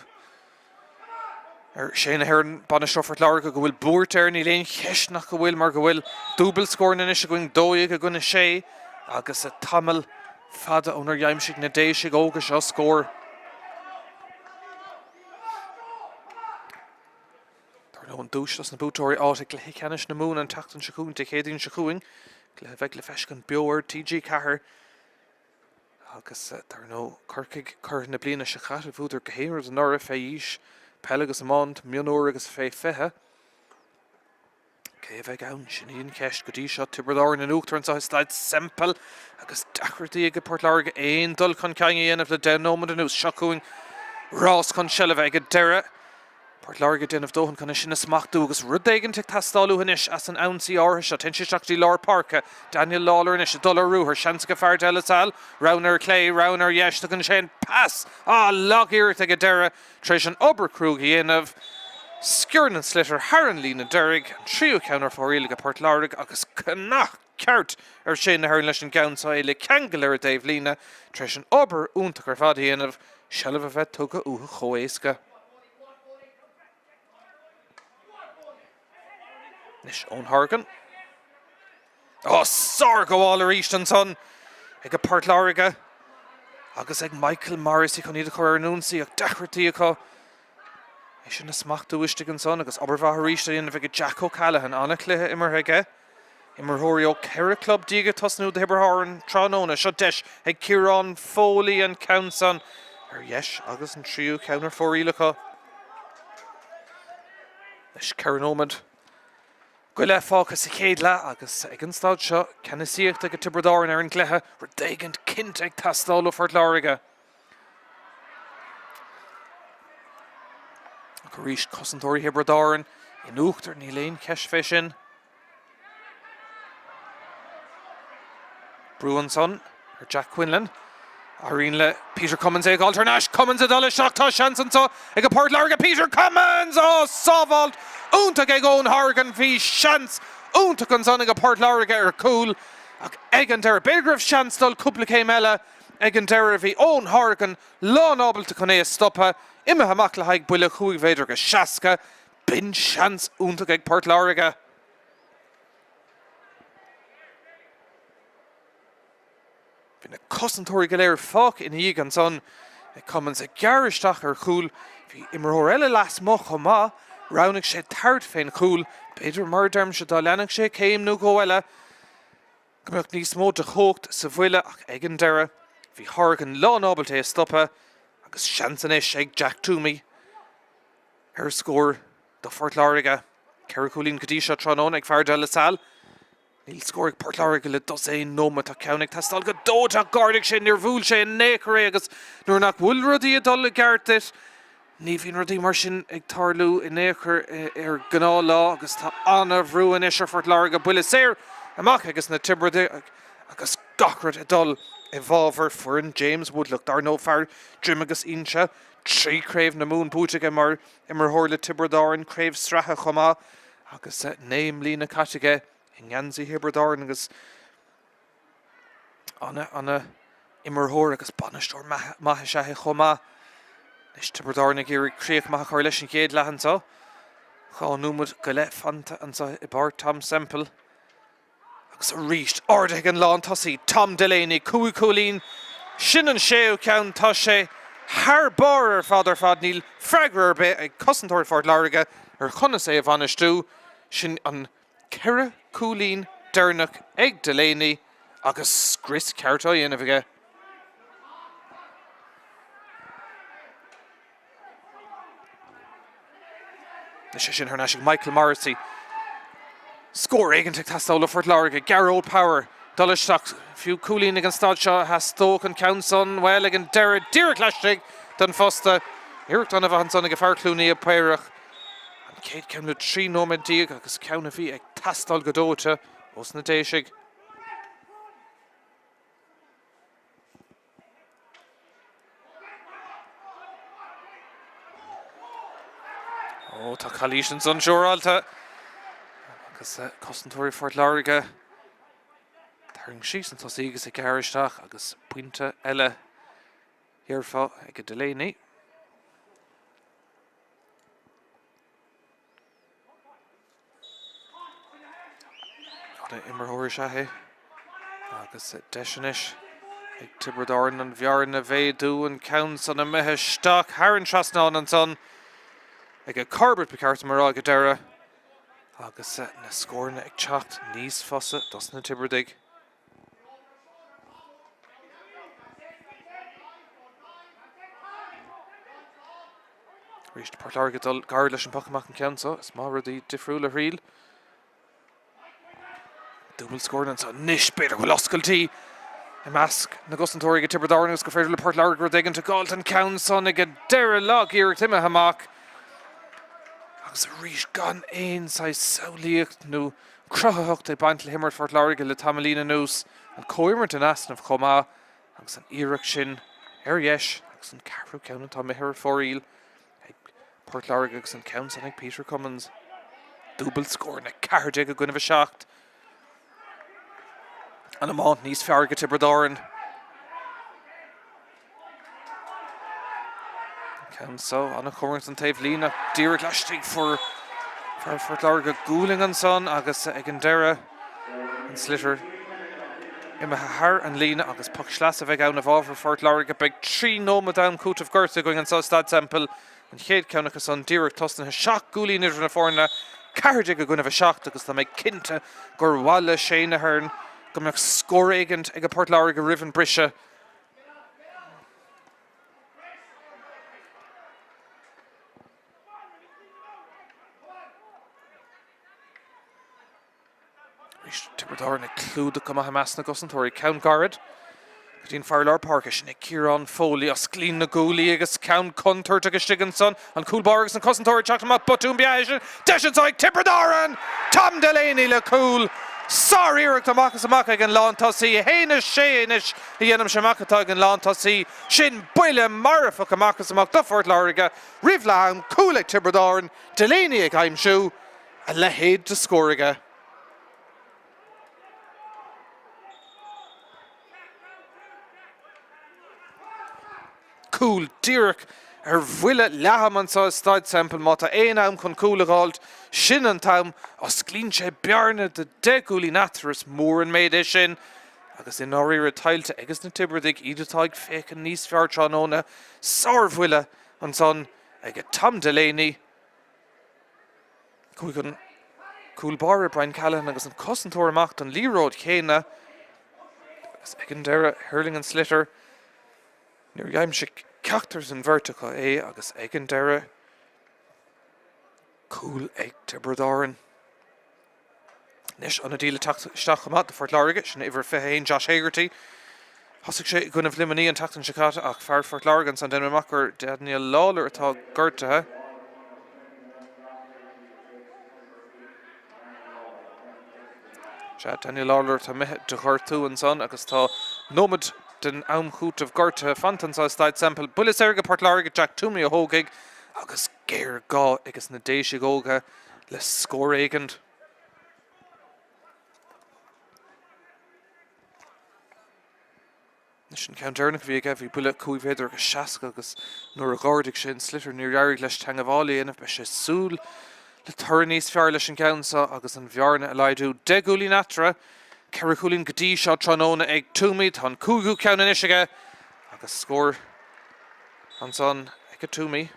ar Shane Ahern, bainisteoir Phort Láirge, go bhfuil buairt air. Níl aon cheist nach go bhfuil mar go bhfuil dúbailt scóranna anois againn, 12 i gcoinne 6 agus tamall fada ónar aimsigh na Déisigh óga seo scór. Dar ndóigh an duais dos na buaiteoirí áit i gcluiche ceannais na Mumhan an tseachtain seo chugainn, Dé Céadaoin seo chugainn, cluiche a bheidh le feiscint beo ar TG4. Agus dar ndóigh Corcaigh curaidh na bliana seo caite, bhuadar gach aon rud anuraidh fé aois, peil agus iomáint, mionúir agus fé 20. Cé a bheidh ann? Sin í an cheist. Go dtí seo, Tiobraid Árann in uachtar anseo i Staid Semple agus deacrachtaí ag Port Láirge aon dul chun cinn a dhéanamh le 10 nóiméad anuas. Seo chugainn rás chun seilbhe ag an deireadh. Port Láirge ag déanamh dóthain chun é sin a smachtú agus rud éigin ag teastáil uathu anois as an ionsaí áirithe seo. Téann sé isteach go dtí lár páirce. Daniel Lawlor anois ag dul ar ruathar. Seans ag fear De La Salle. Roghna ar chlé, roghna ar dheis. Tugann sé an pas! Ah, lag-iarracht ag an deireadh. Tar éis an obair cruaidh a dhéanamh, sciorrann an sliotar thar an líne deiridh, an tríú ceann ar fóraoil ag Port Láirge agus cnoc ceart ar Shane Ahern leis an gceann seo é le ceangal ar an dtaobhlíne, tar éis an obair iontach ar fad a dhéanamh, seilbh a bheith tugtha uathu chomh héasca. Anois Eoin Horgan. Ó, sárghabháil arís ansan ag Port Láirge. Agus ag Michael Morrissey chun iad a chur ar an ionsaí ach deacrachtaí acu é sin a smachtú istigh ansan agus obair mhaith arís á dhéanamh ag Jack O'Callaghan. An-chluiche imeartha aige. Imreoirí ó 14 club ag tosnú do Thiobraid Árann tráthnóna. Seo deis ag Ciarán Foley an ceann san ar dheis agus an tríú ceann ar fóraoil acu. Anois 4 nóiméad go leith fágtha sa chéad leath agus ag an staid seo, ceannasaíocht ag Tiobraid Árann ar an gcluiche, rud éigin cinnte ag teastáil ó Phort Láirge. Ach arís, cosantóirí Thiobraid Árann in uachtar, níl aon cheist fé sin. Brú ansan ar Jack Quinlan. Éiríonn le Peter Cummins é a fháilt thar n-ais. Cummins ag dul isteach. Tá seans anso ag Port Láirge. Peter Cummins! Ó, sábháilt iontach ag Eoin Horgan. Bhí seans iontach ansan ag Port Láirge ar chúl ach ag an deireadh, b'fhéidir go raibh seans dul cúpla céim eile ag an deireadh. Bhí Eoin Horgan lán ábalta chun é a stopadh. Imithe amach le haghaidh buille 5 mhéadar agus 60. B'in seans iontach ag Port Láirge. Bhí na cosantóirí go léir fágtha ina dhiaidh ansan ag Cummins ag gearradh isteach ar chúl. Bhí imreoir eile lasmuigh chomh maith. Roghnaigh sé tabhairt fén chúl. B'fhéidir, mar a deirimse, dá leanfadh sé céim nó dhó eile go mbeadh níos mó de chumhacht sa bhuille ach ag an deireadh bhí Horgan lán ábalta é a stopadh agus seans anois ag Jack Twomey ar scór do Phort Láirge. 4 chúilín go dtí seo tráthnóna ag fear De La Salle. Níl scór ag Port Láirge le dosaen nóiméad. Tá ceann ag teastáil go dóite ach d'ardaigh sé, níor bhuail sé in aon chor é agus nuair nach bhfuil rudaí ag dul i gceart duit, ní bhíonn rudaí mar sin ag tarlú in aon chor ar ghnáthlá agus tá an-bhrú anois ar Phort Láirge. Buille saor amach ages na Tiobradaigh agus gach rud ag dul i bhfabhar foireann James Woodlock. Dar ndóigh, fear Droim agus Inse, 3 Chraobh na Mumhan buaite aige mar imreoir le Tiobraid Árann, craobh sraithe chomh maith agus 9 mbliana caite aige i ngeansaí Thiobraid Árann agus ana-imreoir agus bainisteoir maith is ea é chomh maith. Anois Tiobraid Árann ag iarraidh críoch maith a chur leis an gcéad leath anseo. 2 nóiméad go leith fanta anseo i bPáirc Tom Semple. Agus arís, ardaithe ag an lántosaí, Tom Delaney, 5 chúilín, sin an séú ceann, tá sé thar barr ar fad ar fad, níl freagra ar bith ag cosantóirí Phort Láirge ar chonas é a bhainistiú, sin an 4 cúilín deireanach ag Delaney agus scrios ceart á dhéanamh aige. Anois é sin thar n-ais ag Michael Morrissey. Scór éigin ag teastáil ó Phort Láirge. Gearóid Power dul isteach. Fiú cúilín ag an staid seo a theastódh an ceann san. Bhuel, ag an deireadh, díreach laistigh den phosta. Iarracht an-mhaith ansan ag fear Chluain Aodha Paorach. An chéad ceann le 13 nóiméad agus ceann a bhí ag teastáil go dóite ós na Déisigh. Ó, tá calaois ansan siúráilte. Agus cosantóirí Phort Láirge tarraingt síos an tosaí agus ag gearradh isteach agus pointe eile déarfá ag Delaney. An-imreoir is ea é agus deis anois ag Tiobraid Árann an bhearna a mhéadú, an ceann san imithe isteach thar an trasnán ansan ag Corbett, ba cheart dom a rá ag an deireadh, agus na scóranna ag teacht níos fusa dos na Tiobradaigh. Arís Port Láirge ag dul gairid leis an bpoc amach an ceann seo. Is maith rudaí difriúil a thriail. Dúbailt scóranna anseo anois. B'fhéidir go bhfuil oscailtí i measc na gcosantóirí ag Tiobraid Árann agus gur féidir le Port Láirge rud éigin a fháilt an ceann san ag an deireadh lag iarracht imithe amach. Agus arís gan aon saghas samhlaíocht nó cruthaitheacht ag baint le himirt Phort Láirge le tamaillín anuas. An comhimirt in easnamh chomh maith. Agus an iarracht sin ar dheis agus an ceathrú ceann atá imithe ar fóraoil ag Port Láirge agus an ceann san ag Peter Cummins. Dúbailt scóranna 14 i gcoinnibh 7. An iomáint níos fearr ag Tiobraid Árann. An ceann so, an-chóngarach don taobh líne ach díreach laistigh fuair fear Phort Láirge gualainn ansan agus ag an deireadh an sliotar. Imithe thar an líne agus poc sleasa a bheidh ann i bhfabhar Phort Láirge. Beidh 3 nóiméad d'am cúitimh gortaithe againn anseo i Staid Semple. An chéad cheann acu san díreach tosnaithe. 7 gcúilín idir na foirne, 14 i gcoinnibh 7 agus tá mé cinnte gur mhaith le Shane Ahern go mbeadh scór éigint ag Port Láirge roimh an briseadh. Arís Tiobraid Árann ag clúdach go maith i measc na gcosantóirí. Ceann gairid go dtí an fear lár páirce, sin é Ciarán Foley. Osclaíonn na guaillí agus ceann contúirteach istigh ansan. An cúl báire agus an cosantóir ag teacht amach. Botún beatha é sin. Deis anseo ag Tiobraid Árann! Tom Delaney le cúl. Sár-iarracht amach is amach ag an lántosaí. 1-6 anois a dhéanaimse amach atá ag an lántosaí. Sin buille marfach amach is amach do Phort Láirge roimh leath am. Cúl ag Tiobraid Árann. Delaney ag aimsiú. A leithéid de scór aige. Cúl díreach ar bhuille leath ama anseo i Staid Semple. Má tá aon am chun cúl a dh'fháilt, sin an t-am. Osclaíonn sé bearna de 10 gcúilín eatarthu. Is mór an méid é sin agus i ndáiríre tuillte ages na Tiobradaigh, iad atá ag féachaint níos fearr tráthnóna. Sárbhuille ansan ag Tom Delaney. Chuaigh an cúl báire Brian Callahan agus an cosantóir amach don liathróid chéanna agus ag an deireadh thuirling an sliotar. Níor aimsigh ceachtar den bheirt acu é agus ag an deireadh cúl ag Tiobraid Árann. Anois ionadaí le teacht isteach chomh maith do Phort Láirge, sin uimhir 21 Josh Hegarty. Thosaigh sé i gcoinnibh Luimnigh an tseachtain seo caite ach fear Phort Láirge ansan, déanaim amach gur Daniel Lawlor atá gortaithe. Sea, Daniel Lawlor atá imithe de ghortú ansan agus tá nóiméad den am chúitimh gortaithe fanta anseo i Staid Semple. Buille saor ag Port Láirge, Jack Twomey a thógfaidh agus géarghá ages na Déisigh óga le scór éigint. Anois an ceann deireanach a bhí aige, bhí buille 5 mhéadar agus 60 agus nuair a dh'ardaigh sé an sliotar níor éirigh leis teangabháil a dhéanamh. Beidh sé ag súil le toradh níos fearr leis an gceann seo agus an bhearna a laghdú. 10 gcúilín eatarthu, 4 chúilín go dtí seo tráthnóna ag Twomey. Tá an cúigiú ceann anois aige agus scór ansan ag Twomey.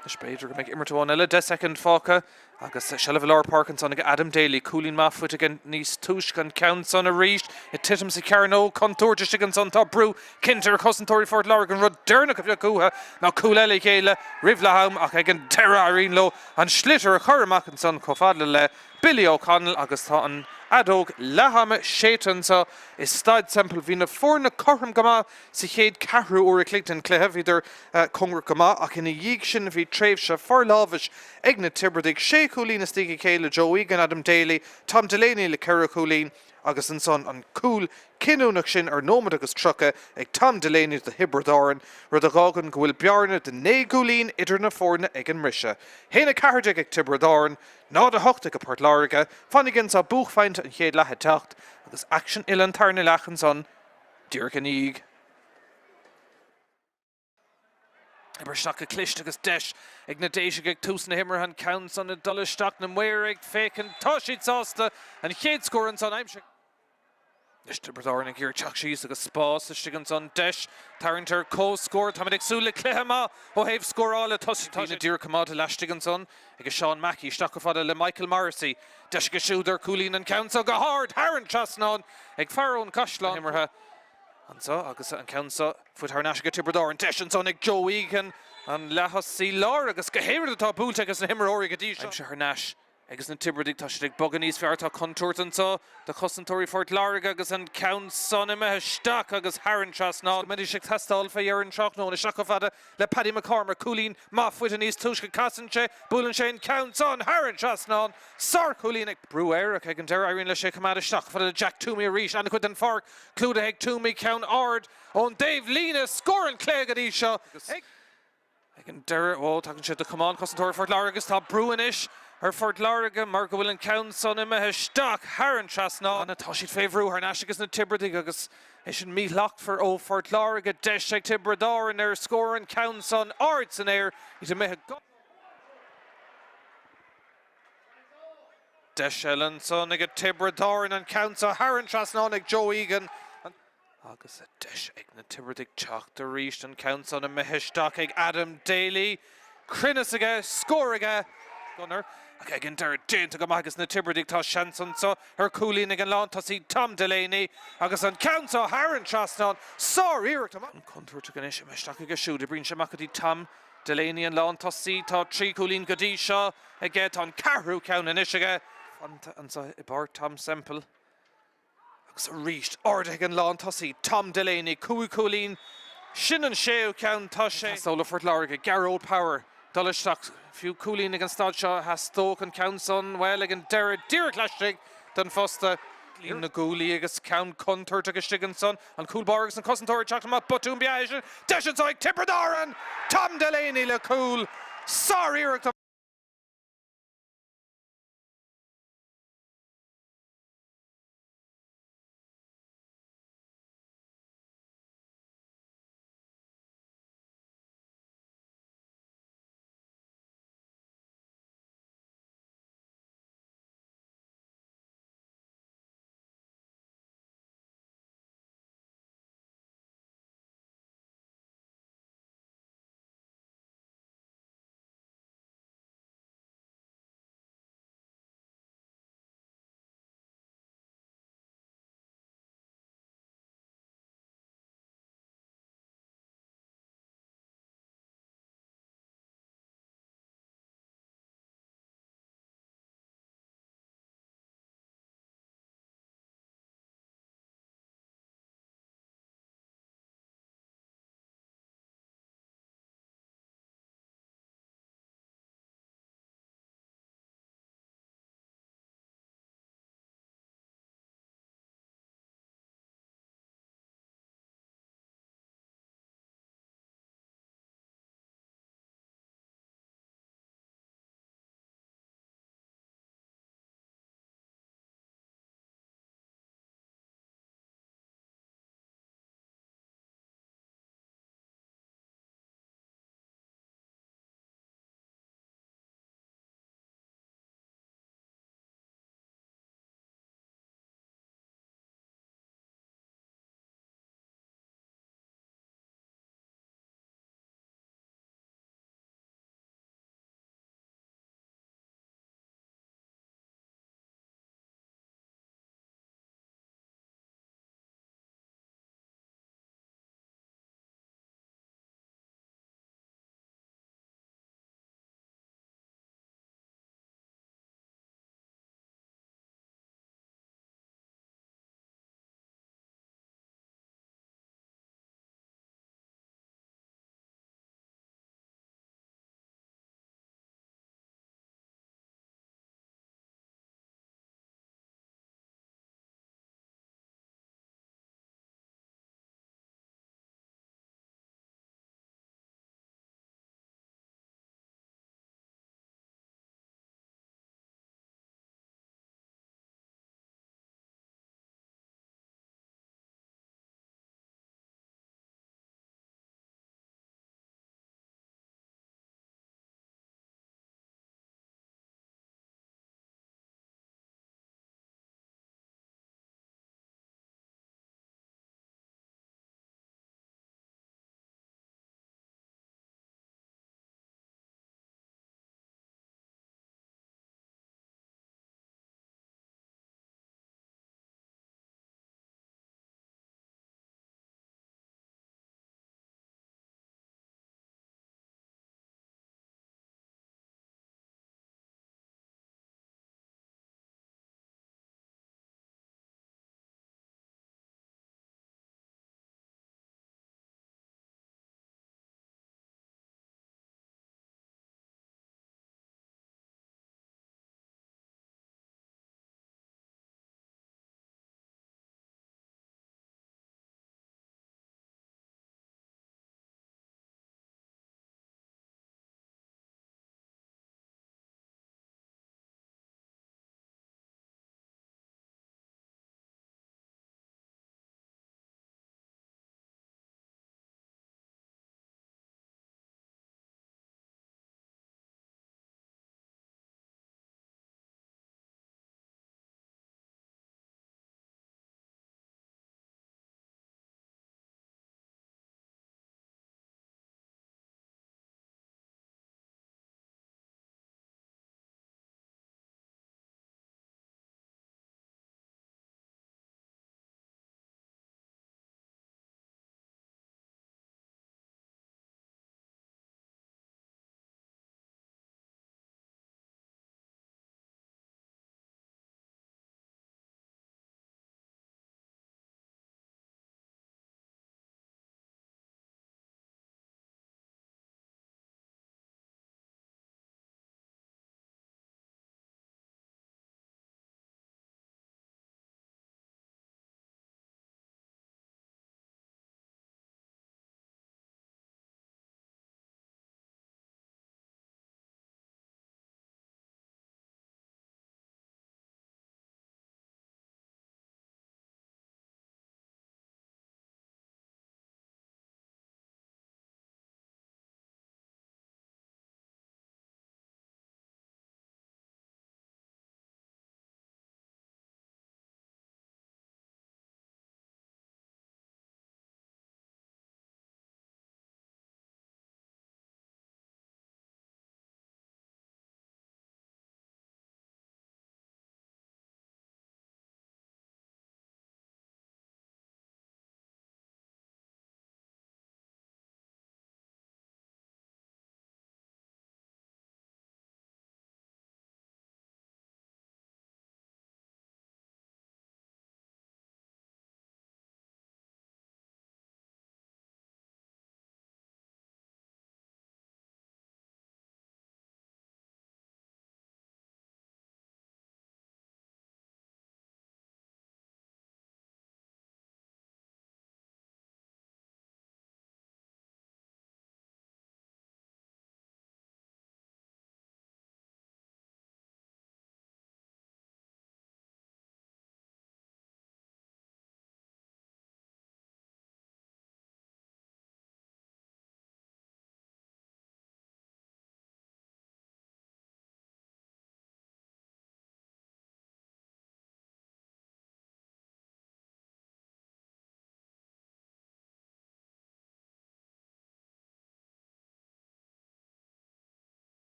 Anois b'fhéidir go mbeidh imirt amháin eile, 10 soicind fágtha agus seilbh i lár páirce ansan ag Adam Daly. Cúilín maith faighte aige níos túisce an ceann san arís ag titim sa chearnóg. Contúirt istigh ansan, tá brú cinnte ar chosantóirí Phort Láirge. An rud deireanach a bheadh uathu ná cúl eile a ghéilleadh roimh leath am ach ag an deireadh éiríonn leo an sliotar a chur amach ansan chomh fada le Billy O'Connell agus tá an fheadóg leath-ama séidte anseo i Staid Semple. Bhí na foirne cothrom go maith sa chéad ceathrú uair a chloig den chluiche. Bhíodar cóngarach go maith ach ina dhiaidh sin bhí tréimhse forlámhais ag na Tiobradaigh. Sé chúilín istigh a chéile, Joe Egan, Adam Daly, Tom Delaney le ceithre chúilín agus ansan an cúl cinniúnach sin ar nóiméad agus 30 ag Tom Delaney do Thiobraid Árann, rud a dh'fhágann go bhfuil bearna de naoi gcúilín idir na foirne ag an mbriseadh. 1-14 ag Tiobraid Árann, 0-8 ag Port Láirge. Fanaigí anseo, buaicphointe an chéad leath ag teacht agus aicsean uile an tarna leath ansan díreach ina dhiaidh. Oibrithe isteach go cliste agus deis ag na Déisigh ag tús na himeartha an ceann san ag dul isteach, na maoir ag féachaint, tá siad sásta an chéad scór ansan aimsithe. Anois Tiobraid Árann ag iarraidh teacht síos agus spás istigh ansan. Deis tarraingt ar comhscór. Táimid ag súil le cluiche maith ó thaobh scórála. Tá sé díreach coimeádta laistigh ansan ag Seán Mackey. Isteach chomh fada le Michael Morrissey. Deis aige siúd ar chúilín an ceann seo go hard thar an trasnán ag fear ón gCaisleán imeartha anso agus an ceann seo faighte thar n-ais ag Tiobraid Árann. Deis ansan ag Joe Egan an leath-thosaí láir agus go héirid atá buailte aige na himreoirí go dtí seo. Aimsithe thar n-ais Agus na Tiobradaigh, tá siad ag bogadh níos fearr. Tá contúirt anseo do chosantóirí Phort Láirge agus an ceann san imithe isteach agus thar an trasnán. Go mbeidís ag teastáil fé dheireadh an tráthnóna. Isteach chomh fada le Paddy McCormack. Cúilín maith faighte níos túisce. Casann sé, buaileann sé an ceann san thar an trasnán. Sárchúilín ag brú air ach ag an deireadh éiríonn leis é a choimeád isteach chomh fada le Jack Twomey arís. An-chuid den pháirc clúdaithe ag Twomey. Ceann ard ón dtaobh líne. Scór an chluiche go dtí seo. Ag an deireadh, ó, tagann sé do chamán cosantóirí Phort Láirge agus tá brú anois ar Phort Láirge mar go bhfuil an ceann san imithe isteach thar an trasnán. Tá siad fé bhrú thar n-ais ages na Tiobradaigh agus é sin míshlachtmhar ó Phort Láirge. Deis ag Tiobraid Árann ar scór an ceann san ard san aer. Iad imithe go. Deis eile ansan ag Tiobraid Árann an ceann seo thar an trasnán ag Joe Egan. Agus deis ag na Tiobradaigh teacht arís, an ceann san imithe isteach ag Adam Daly. Cruinneas aige, scór aige. Gunnar. Ach ag an deireadh, déanta go maith ages na Tiobradaigh, tá seans anso ar chúilín ag an lántosaí Tom Delaney agus an ceann seo thar an trasnán. Sár-iarracht amach. Contúirteach anois, imithe isteach aige siúd. Oibríonn sé amach go dtí Tom Delaney an lántosaí. Tá 3 chúilín go dtí seo aige. Tá an ceathrú ceann anois aige. Fanta anso i bpáirc Tom Semple. Agus arís, ardaithe ag an lántosaí, Tom Delaney, 5 chúilín, sin an séú ceann, tá sé. Teastáil ó Phort Láirge, Gearóid Power, dul isteach, fiú cúilín ag an staid seo a theastódh an ceann san, bhuel, ag an deireadh, díreach laistigh den phosta. Líon na gcuaillí agus ceann contúirteach istigh ansan, an cúl báire agus an cosantóir ag teacht amach, botún ba ea é sin, deis anso ag Tiobraid Árann! Tom Delaney le cúl, sár-iarracht.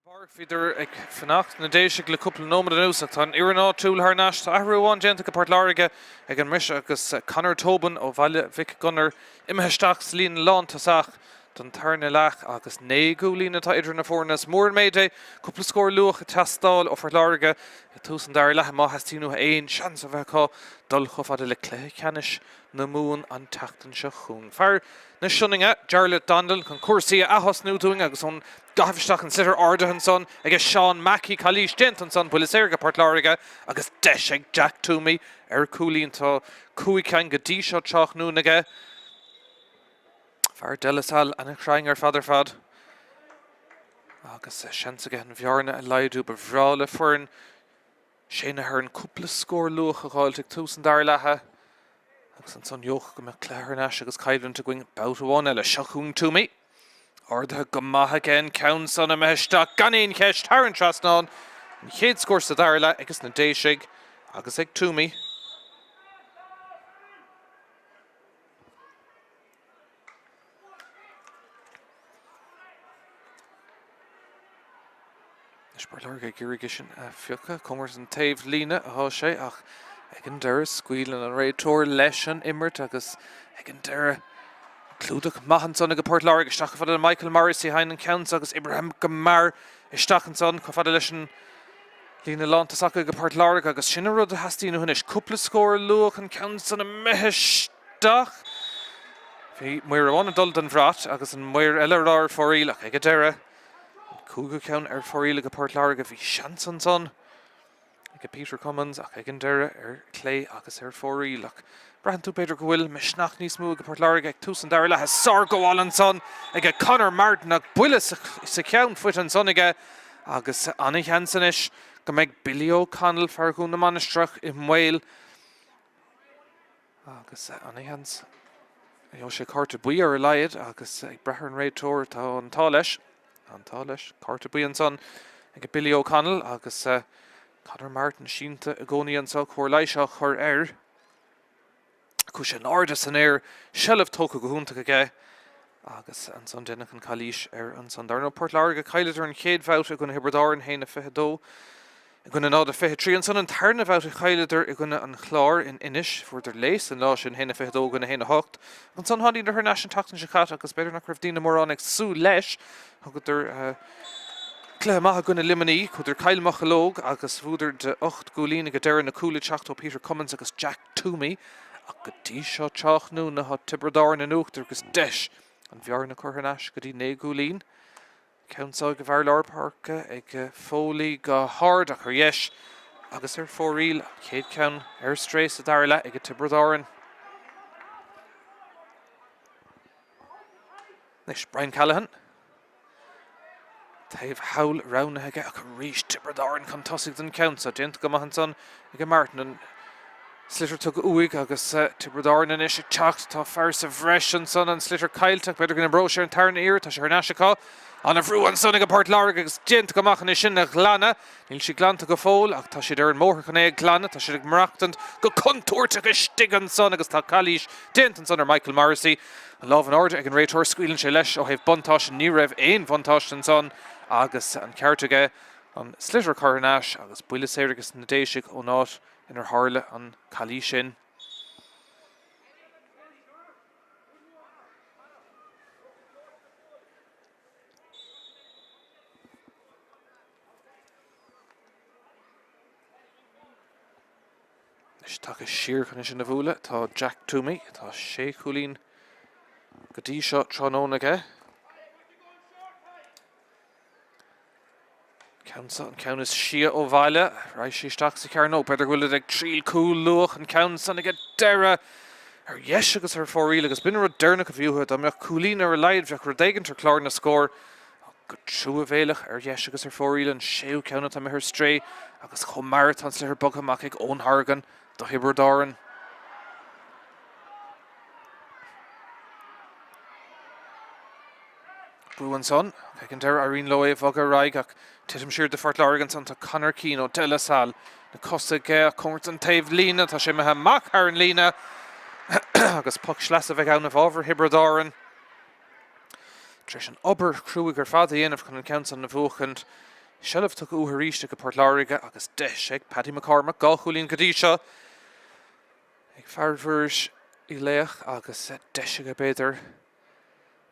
Ar ball bhíodar ag fanacht na Déisigh le cúpla nóiméad anuas ach tá an fhoireann áitiúil thar n-ais. Tá athrú amháin déanta ag Port Láirge ag an mbriseadh agus Conor Tobin ó Bhaile Mhic Gonair imithe isteach sa líne lántosach don tarna leath agus 9 gcúilín atá idir na foirne. Is mór an méid é cúpla scór luath ag teastáil ó Phort Láirge ag tús an dara leatha má theastaíonn uathu aon seans a bheith acu dul chomh fada le cluiche ceannais na Mumhan an tseachtain seo chugainn. Fear na Sionainne, Jarlath Donnellan, chun cúrsaí a ath-thosnú dúinn agus ón gcaitheamh isteach an sliotar ardaithe ansan ag Seán Mackey, calaois déanta ansan, buille saor ag Port Láirge agus deis ag Jack Twomey ar chúilín. Tá 5 ceann go dtí seo tráthnóna aige. Fear De La Salle ana-chruinn ar fad ar fad agus seans aige an bhearna a laghdú. Ba bhreá le foireann Shane Ahern cúpla scór luath a dh'fháilt ag tús an dara leatha agus ansan dócha go mbeadh cluiche thar n-ais agus coimhlint againn babhta amháin eile. Seo chugainn Twomey. Ardaithe go maith aige an ceann san imithe isteach gan aon cheist thar an trasnán. An chéad scór sa dara leath ages na Déisigh agus ag Twomey. Anois Port Láirge ag iarraidh é sin a phiocadh. Cóngarach don taobh líne atá sé ach ag an deireadh scaoileann an réiteoir leis an imirt agus ag an deireadh clúdach maith ansan ag Port Láirge. Isteach chomh fada le Michael Morrissey a thagann an ceann seo agus oibrithe go mear isteach ansan chomh fada leis an líne lántosach ag Port Láirge agus sin an rud a theastaíonn uathu anois. Cúpla scór luath an ceann san imithe isteach. Bhí maor amháin ag dul don bhrat agus an maor eile ag rá ar fóraoil ach ag an deireadh, an cúigiú ceann ar fóraoil ag Port Láirge. Bhí seans ansan ag Peter Cummins ach ag an deireadh ar clé agus ar fóraoil. Ach braitheann tú b'fhéidir go bhfuil misneach níos mó ag Port Láirge ag tús an dara leath. Sárghabháil ansan ag Conor Martin ach buille sa cheann faighte ansan aige agus ana-sheans anois go mbeidh Billy O'Connell, fear Dhún na Mainistreach, i mbaol. Agus ana-sheans go bhfaighidh sé cárta buí ar a laghad agus ag brath ar an réiteoir tá an t-ádh leis. An t-ádh leis. Cárta buí ansan ag Billy O'Connell agus Conor Martin sínte i gcónaí anseo, cóir leighis á chur air. Chuaigh sé in airde san aer, seilbh tógtha go hiontach aige agus ansan deineadh an calaois air ansan. Dar ndóigh Port Láirge, chailleadar an chéad bhabhta i gcoinne Thiobraid Árann, 1-22 i gcoinne 0-23. Ansan an tarna bhabhta chailleadar i gcoinne an Chláir in Inis. Fuaireadar léas an lá sin, 1-22 i gcoinne 1-8. Ansan tháiníodar thar n-ais an tseachtain seo caite agus b'fhéidir nach raibh daoine mórán ag súil leis. Thugadar cluiche maith i gcoinne Luimnigh, chuadar Cill Mocheallóg agus bhuadar de 8 gcúilín ag an deireadh, na cúil ag teacht ó Peter Cummins agus Jack Twomey. Ach go dtí seo tráthnóna tá Tiobraid Árann in uachtar agus deis an bhearna curtha thar n-ais go dtí 9 gcúilín. Ceann seo ag an bhfear lár páirce ag Foley go hard ach ar dheis agus ar fóraoil. An chéad cheann ar strae sa dara leath ag Tiobraid Árann. Anois Brian Callaghan. Taobh thall roghnaithe aige ach arís Tiobraid Árann chun tosaigh don cheann seo. Déanta go maith ansan ag Martin. An sliotar tugtha uaidh agus Tiobraid Árann anois ag teacht. Tá fear sa bhreis ansan, an sliotar caillte ach b'fhéidir go n-oibreoidh sé ar an tarna iarraidh. Tá sé thar n-ais acu. An-bhrú ansan ag Port Láirge agus déanta go maith chun é sin a ghlanadh. Níl sé glanta go fóill ach tá siad ar an mbóthar chun é a ghlanadh. Tá siad ag maireachtaint go contúirteach istigh ansan agus tá calaois déanta ansan ar Michael Morrissey. An lámh in airde ag an réiteoir, scaoileann sé leis ó thaobh buntáiste. Ní raibh aon bhuntáiste ansan agus an ceart aige an sliotar a chur thar n-ais agus buille saor ages na Déisigh ón áit inar tharla an calaois sin. Anois tagtha siar chun é sin a bhualadh tá Jack Twomey. Tá sé chúilín go dtí seo tráthnóna aige. Ceann seo an ceann is sia ó bhaile. Raghaidh sé isteach sa chearnóg. B'fhéidir go bhfuilid ag triail cúl luath an ceann san ag an deireadh ar dheis agus ar fóraoil agus b'in an rud deireanach a bhí uathu. Dá mbeadh cúilín ar a laghad bheadh rud éigin ar chlár na scór. Go truamhéileach ar dheis agus ar fóraoil an séú ceann atá imithe ar strae agus chomh mear atá an sliotar bogtha amach ag Eoin Horgan do Thiobraid Árann. Brú ansan, ag an deireadh éiríonn leo é a bhogadh ar aghaidh ach titim siar do Phort Láirge ansan tá Conor Keane ó De La Salle na cosa aige cóngarach don taobh líne tá sé imithe amach thar an líne agus poc sleasa a bheidh ann i bhfabhar Thiobraid Árann. Tar éis an obair chruaidh ar fad a dhéanamh chun an ceann san a bhuachaint. Seilbh tugtha uathu arís ag Port Láirge agus deis ag Paddy McCormack, 2 chúilín go dtí seo ag fear Mhuiris Uí Laoch agus deis aige b'fhéidir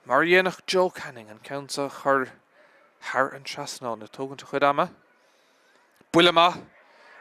mar a dhéanfadh Joe Canning an ceann seo a chur thar an trasnán ag tógaint a chuid ama. Buille maith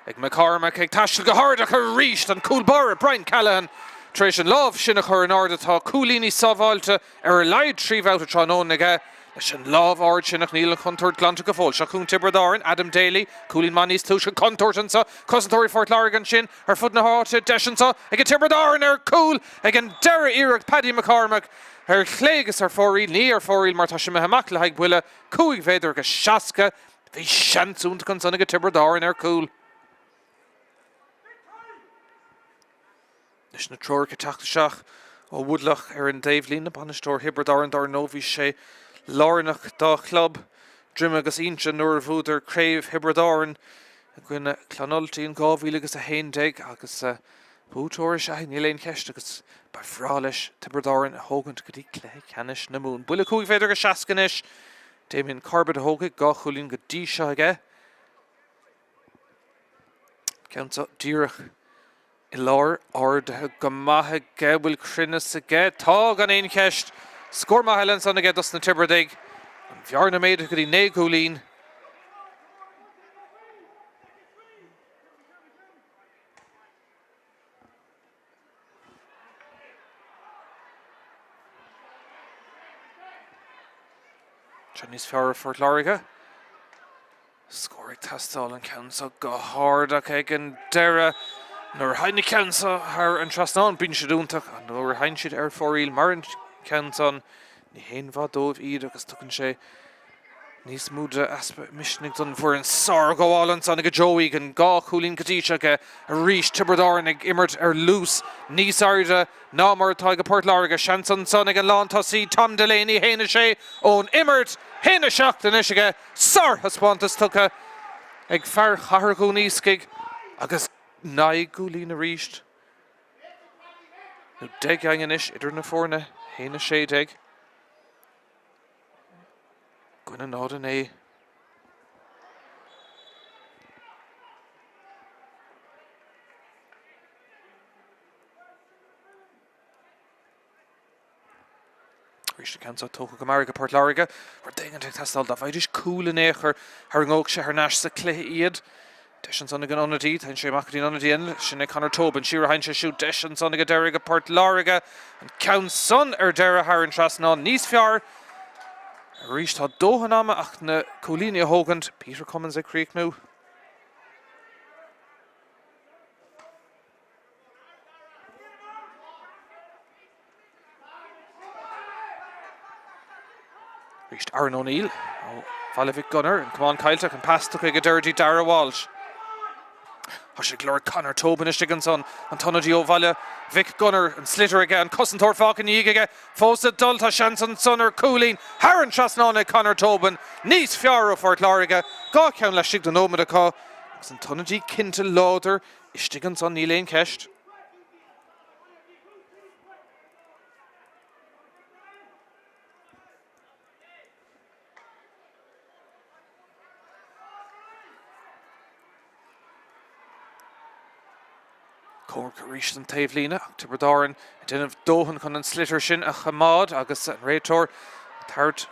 ag McCormack ag taisteal go hard ach arís an cúl báire Brian Callaghan tar éis an lámh sin a chur in airde. Tá cúilíní sábháilte ar a laghad 3 bhabhta tráthnóna aige leis an lámh ard sin ach níl an chontúirt glanta go fóill. Seo chugainn Tiobraid Árann, Adam Daly, cúilín maith níos túisce, contúirt anseo, cosantóirí Phort Láirge ansin ar fud na háite, deis anseo ag Tiobraid Árann ar cúl ag an deireadh iarracht Paddy McCormack ar chlé agus ar fóraoil, ní ar fóraoil mar tá sé imithe amach le haghaidh buille 5 mhéadar agus 60. Bhí seans iontach ansan ag Tiobraid Árann ar cúl. Anois na treoracha ag teacht isteach ó Woodlock ar an dtaobhlíne, bainisteoir Thiobraid Árann dár ndóigh, bhí sé lárnach dá chlub, Droim agus Inse, nuair a bhuadar Craobh Thiobraid Árann i gcoinne Clonoulty in 2011 agus buaiteoir is ea é, níl aon cheist, agus ba bhreá leis Tiobraid Árann a thógaint go dtí cluiche ceannais na Mumhan. Buille 5 mhéadar agus 60 anois. Damien Corbett a thógfaidh, 2 chúilín go dtí seo aige. Ceann seo díreach i lár, ardaithe go maith aige, bhfuil cruinneas aige? Tá, gan aon cheist! Scór maith eile ansan aige dos na Tiobradaigh. An bhearna méadaithe go dtí 9 gcúilín. Seo níos fearr ó Phort Láirge. Scór ag teastáil an ceann seo go hard ach ag an deireadh nuair a thagann na ceann seo thar an trasnán bíonn siad iontach ach nuair a thagann siad ar fóraoil mar an ceann san ní haon mhaith dóibh iad agus tugann sé Níos mó de easpa misnigh don bhfoireann. Sárghabháil ansan ag Joe Egan. 2 chúilín go dtí seo aige arís. Tiobraid Árann ag imirt ar luas níos airde ná mar atá ag Port Láirge. Seans ansan ag an lántosaí Tom Delaney. 1-6 ón imirt. 1-7 anois aige. Sárthaispeántas tugtha ag fear Chathair Dhún Iascaigh agus 9 gcúilín arís. Nó 10 againn anois idir na foirne. 1-16. I gcoinne 0-9. Arís an ceann seo tógtha go mear ag Port Láirge. Rud éigin ag teastáil dá bhfaighidís cúl in aon chor, tharraingeodh sé thar n-ais sa cluiche iad. Deis ansan ag an ionadaí, téann sé amach go dtí an ionadaí eile, sin é Conor Tobin. Siar a théann sé siúd, deis ansan ag an deireadh ag Port Láirge. An ceann san ar deireadh thar an trasnán níos fearr. Arís tá dóthain ama ach na cúilíní a thógaint. Peter Cummins ag críochnú. Arís Aaron O'Neill ó Bhaile Mhic Gonair, an camán caillte ach an pas tugtha ag an deireadh dtí Darragh Walsh. Tá sé ag lorg Conor Tobin istigh ansan, an t-ionadaí ó Bhaile Mhic Gonair, an sliotar aige, an cosantóir fágtha ina dhiaidh aige, fós ag dul, tá seans ansan ar chúilín thar an trasnán ag Conor Tobin, níos fearr ó Phort Láirge, 2 cheann laistigh de nóiméad acu agus an t-ionadaí cinnte láidir istigh ansan, níl aon cheist. Comhrac arís don taobhlíne ach Tiobraid Árann ag déanamh dóthain chun an sliotar sin a choimeád agus an réiteoir ag tabhairt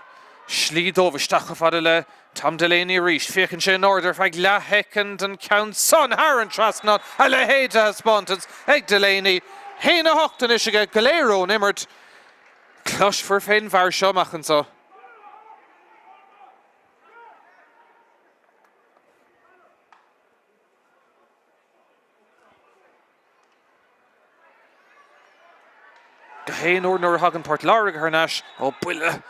slí dóibh isteach chomh fada le Tom Delaney arís. Féachann sé in airde ar feadh leathshoicind an ceann san thar an trasnán, a leithéid de thaispeántas ag Delaney. 1-8 anois aige, go léir ón imirt. Cloisfear fén bhfear seo amach anseo. Go haon uair nuair a thagann Port Láirge thar n-ais ó buille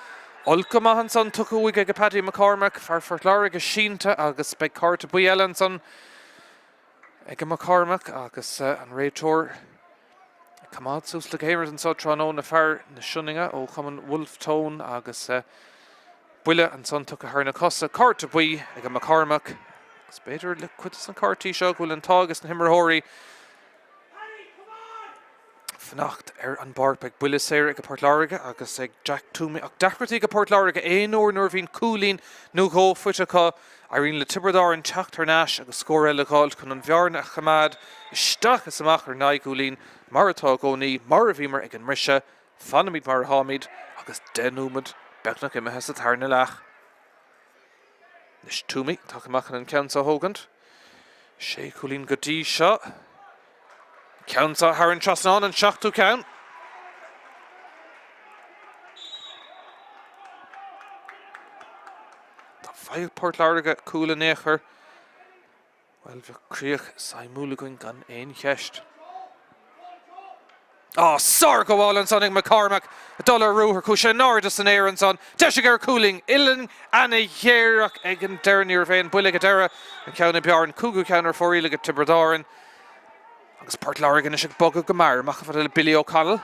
olc go maith ansan tugtha uaidh ag Paddy McCormack, fear Phort Láirge sínte agus beidh cárta buí eile ansan ag McCormack agus an réiteoir ag coimeád suas le go anso tráthnóna fear na Sionainne ó Chumann Wolfe Tone agus Buille ansan tugtha thar na cosa, cárta buí ag McCormack agus b'fhéidir le cuid de na cártaí seo go bhfuil an t-ádh ages na himreoirí. fanacht ar an bpáirc. Beidh buille saor ag Port Láirge agus ag Jack Twomey ach deacrachtaí ag Port Láirge aon uair nuair a bhíonn cúilín nó dhó faighte acu, éiríonn le Tiobraid Árann teacht thar n-ais agus scór eile a dh'fháilt chun an bhearna a choimeád isteach is amach ar naoi gcúilín mar atá i gcónaí, mar a bhíomar ag an mbriseadh. Fanfaimid mar atáimid agus 10 nóiméad beagnach imithe sa tarna leath. Anois Twomey ag teacht amach chun an ceann seo a thógaint. Sé chúilín go dtí seo. Ceann seo thar an trasnán, an seachtú ceann. Dá bhfaigheadh Port Láirge cúl in aon chor, bhuel, bheadh críoch suimiúil againn gan aon cheist. Á, sárghabháil ansan ag McCormack, ag dul ar ruathar, chuaigh sé in airde san aer ansan, deis aige ar chúilín, uillinn ana-ghéar ach ag an deireadh ní raibh aon bhuille ag an deireadh, an ceann ab fhearr, an cúigiú ceann ar fóraoil ag Tiobraid Árann agus Port Láirge anois ag bogadh go mear amach chomh fada le Billy O'Connell.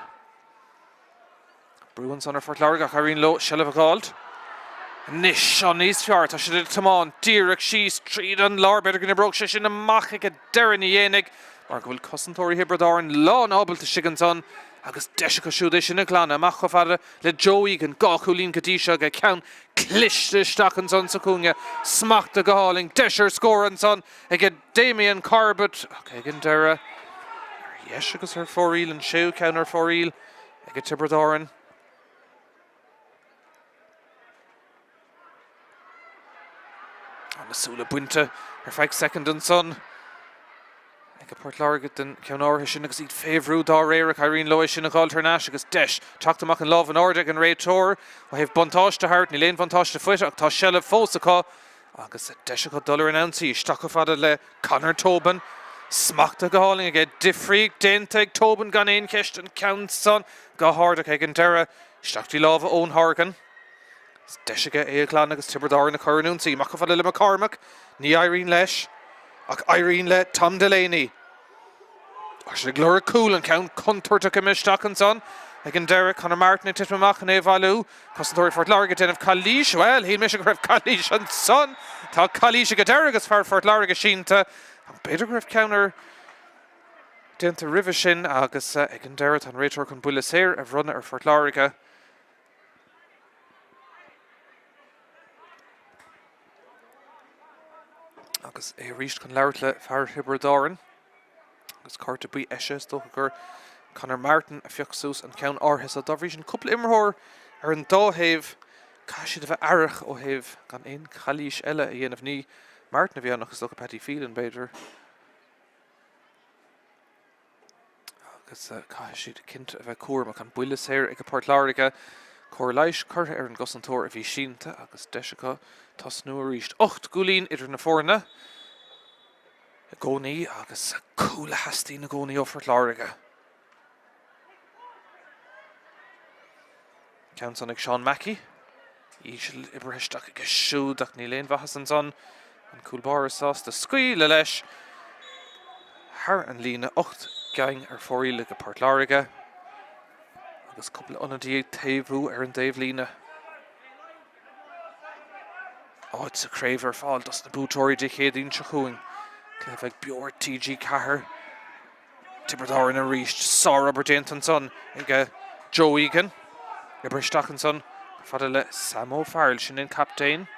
Brú ansan ar Phort Láirge ach éiríonn leo seilbh a dh'fháilt. Anois seo níos fearr, tá siad ag tiomáint díreach síos tríd an lár, b'fhéidir go n-oibreodh sé sin amach ag an deireadh, ní dhéanfaidh mar go bhfuil cosantóirí Thiobraid Árann lán ábalta istigh ansan agus deis acu siúd é sin a ghlanadh amach chomh fada le Joe Egan, 2 chúilín go dtí seo aige, ceann cliste isteach ansan sa chúinne, smachtaithe go hálainn, deis ar scór ansan ag Damien Corbett ach ag an deireadh, ar dheis agus ar fóraoil, an séú ceann ar fóraoil. Ag Tiobraid Árann. Tá na súile bainte ar feadh soicind ansan ag Port Láirge den cheann áirithe sin agus iad fé bhrú dá réir ach éiríonn leo é sin a dh'fháilt thar n-ais agus deis teacht amach an lámh in airde ag an réiteoir ó thaobh buntáiste thart. Níl aon bhuntáiste faighte ach tá seilbh fós acu agus deis acu dul ar an ionsaí isteach chomh fada le Conor Tobin, smachtaithe go hálainn aige, difríocht déanta ag Tobin gan aon cheist, an ceann san go hard ach ag an deireadh, isteach trí lámha Eoin Horgan. Is deis aige é a ghlanadh agus Tiobraid Árann a chur ar an ionsaí. Amach chomh fada le McCormack, ní éiríonn leis ach éiríonn le Tom Delaney. Tá siad ag lorg cúl, an ceann contúirteach imithe isteach ansan ag an deireadh. Conor Martin ag titim amach chun é a bhailiú. Cosantóirí Phort Láirge ag déanamh calaois. Bhuel, shíl mise go raibh calaois ansan. Tá calaois ag an deireadh agus fear Phort Láirge sínte. Ach b'fhéidir go raibh ceann ar déanta roimhe sin agus ag an deireadh tá an réiteoir chun buille saor a bhronnadh ar Phort Láirge. Agus é arís chun labhairt le fear Thiobraid Árann. Agus cárta buí eisithe, is dócha gur Conor Martin a phioc suas an ceann áirithe so. Dá bhrí sin, cúpla imreoir ar an dá thaobh, caithfidh siad a bheith aireach ó thaobh gan aon chalaois eile a dhéanamh. Ní Martin a bhí ann ach is dócha Paddy Phelan, b'fhéidir. Agus caithfidh siad cinnte a bheith cúramach. An buille saor ag Port Láirge. Cóir leighis curtha ar an gcosantóir a bhí sínte agus deis acu tosnú arís. 8 gcúilín idir na foirne i gcónaí agus cúl a theastaíonn i gcónaí ó Phort Láirge. Ceann san ag Seán Mackey. Íseal oibrithe isteach aige siúd ach níl aon mhaitheas ansan. An cúl báire sásta scaoileadh leis thar an líne. 8 gceann ar fóraoil ag Port Láirge agus cúpla ionadaí ag taobhú ar an dtaobhlíne. Áit sa chraobh ar fáil dos na buaiteoirí Dé Céadaoin seo chugainn. Cluiche a bheidh beo ar TG4. Tiobraid Árann arís. Sárobair déanta ansan ag Joe Egan. Oibrithe isteach ansan chomh fada le Sam O'Farrell. Sin an captaen.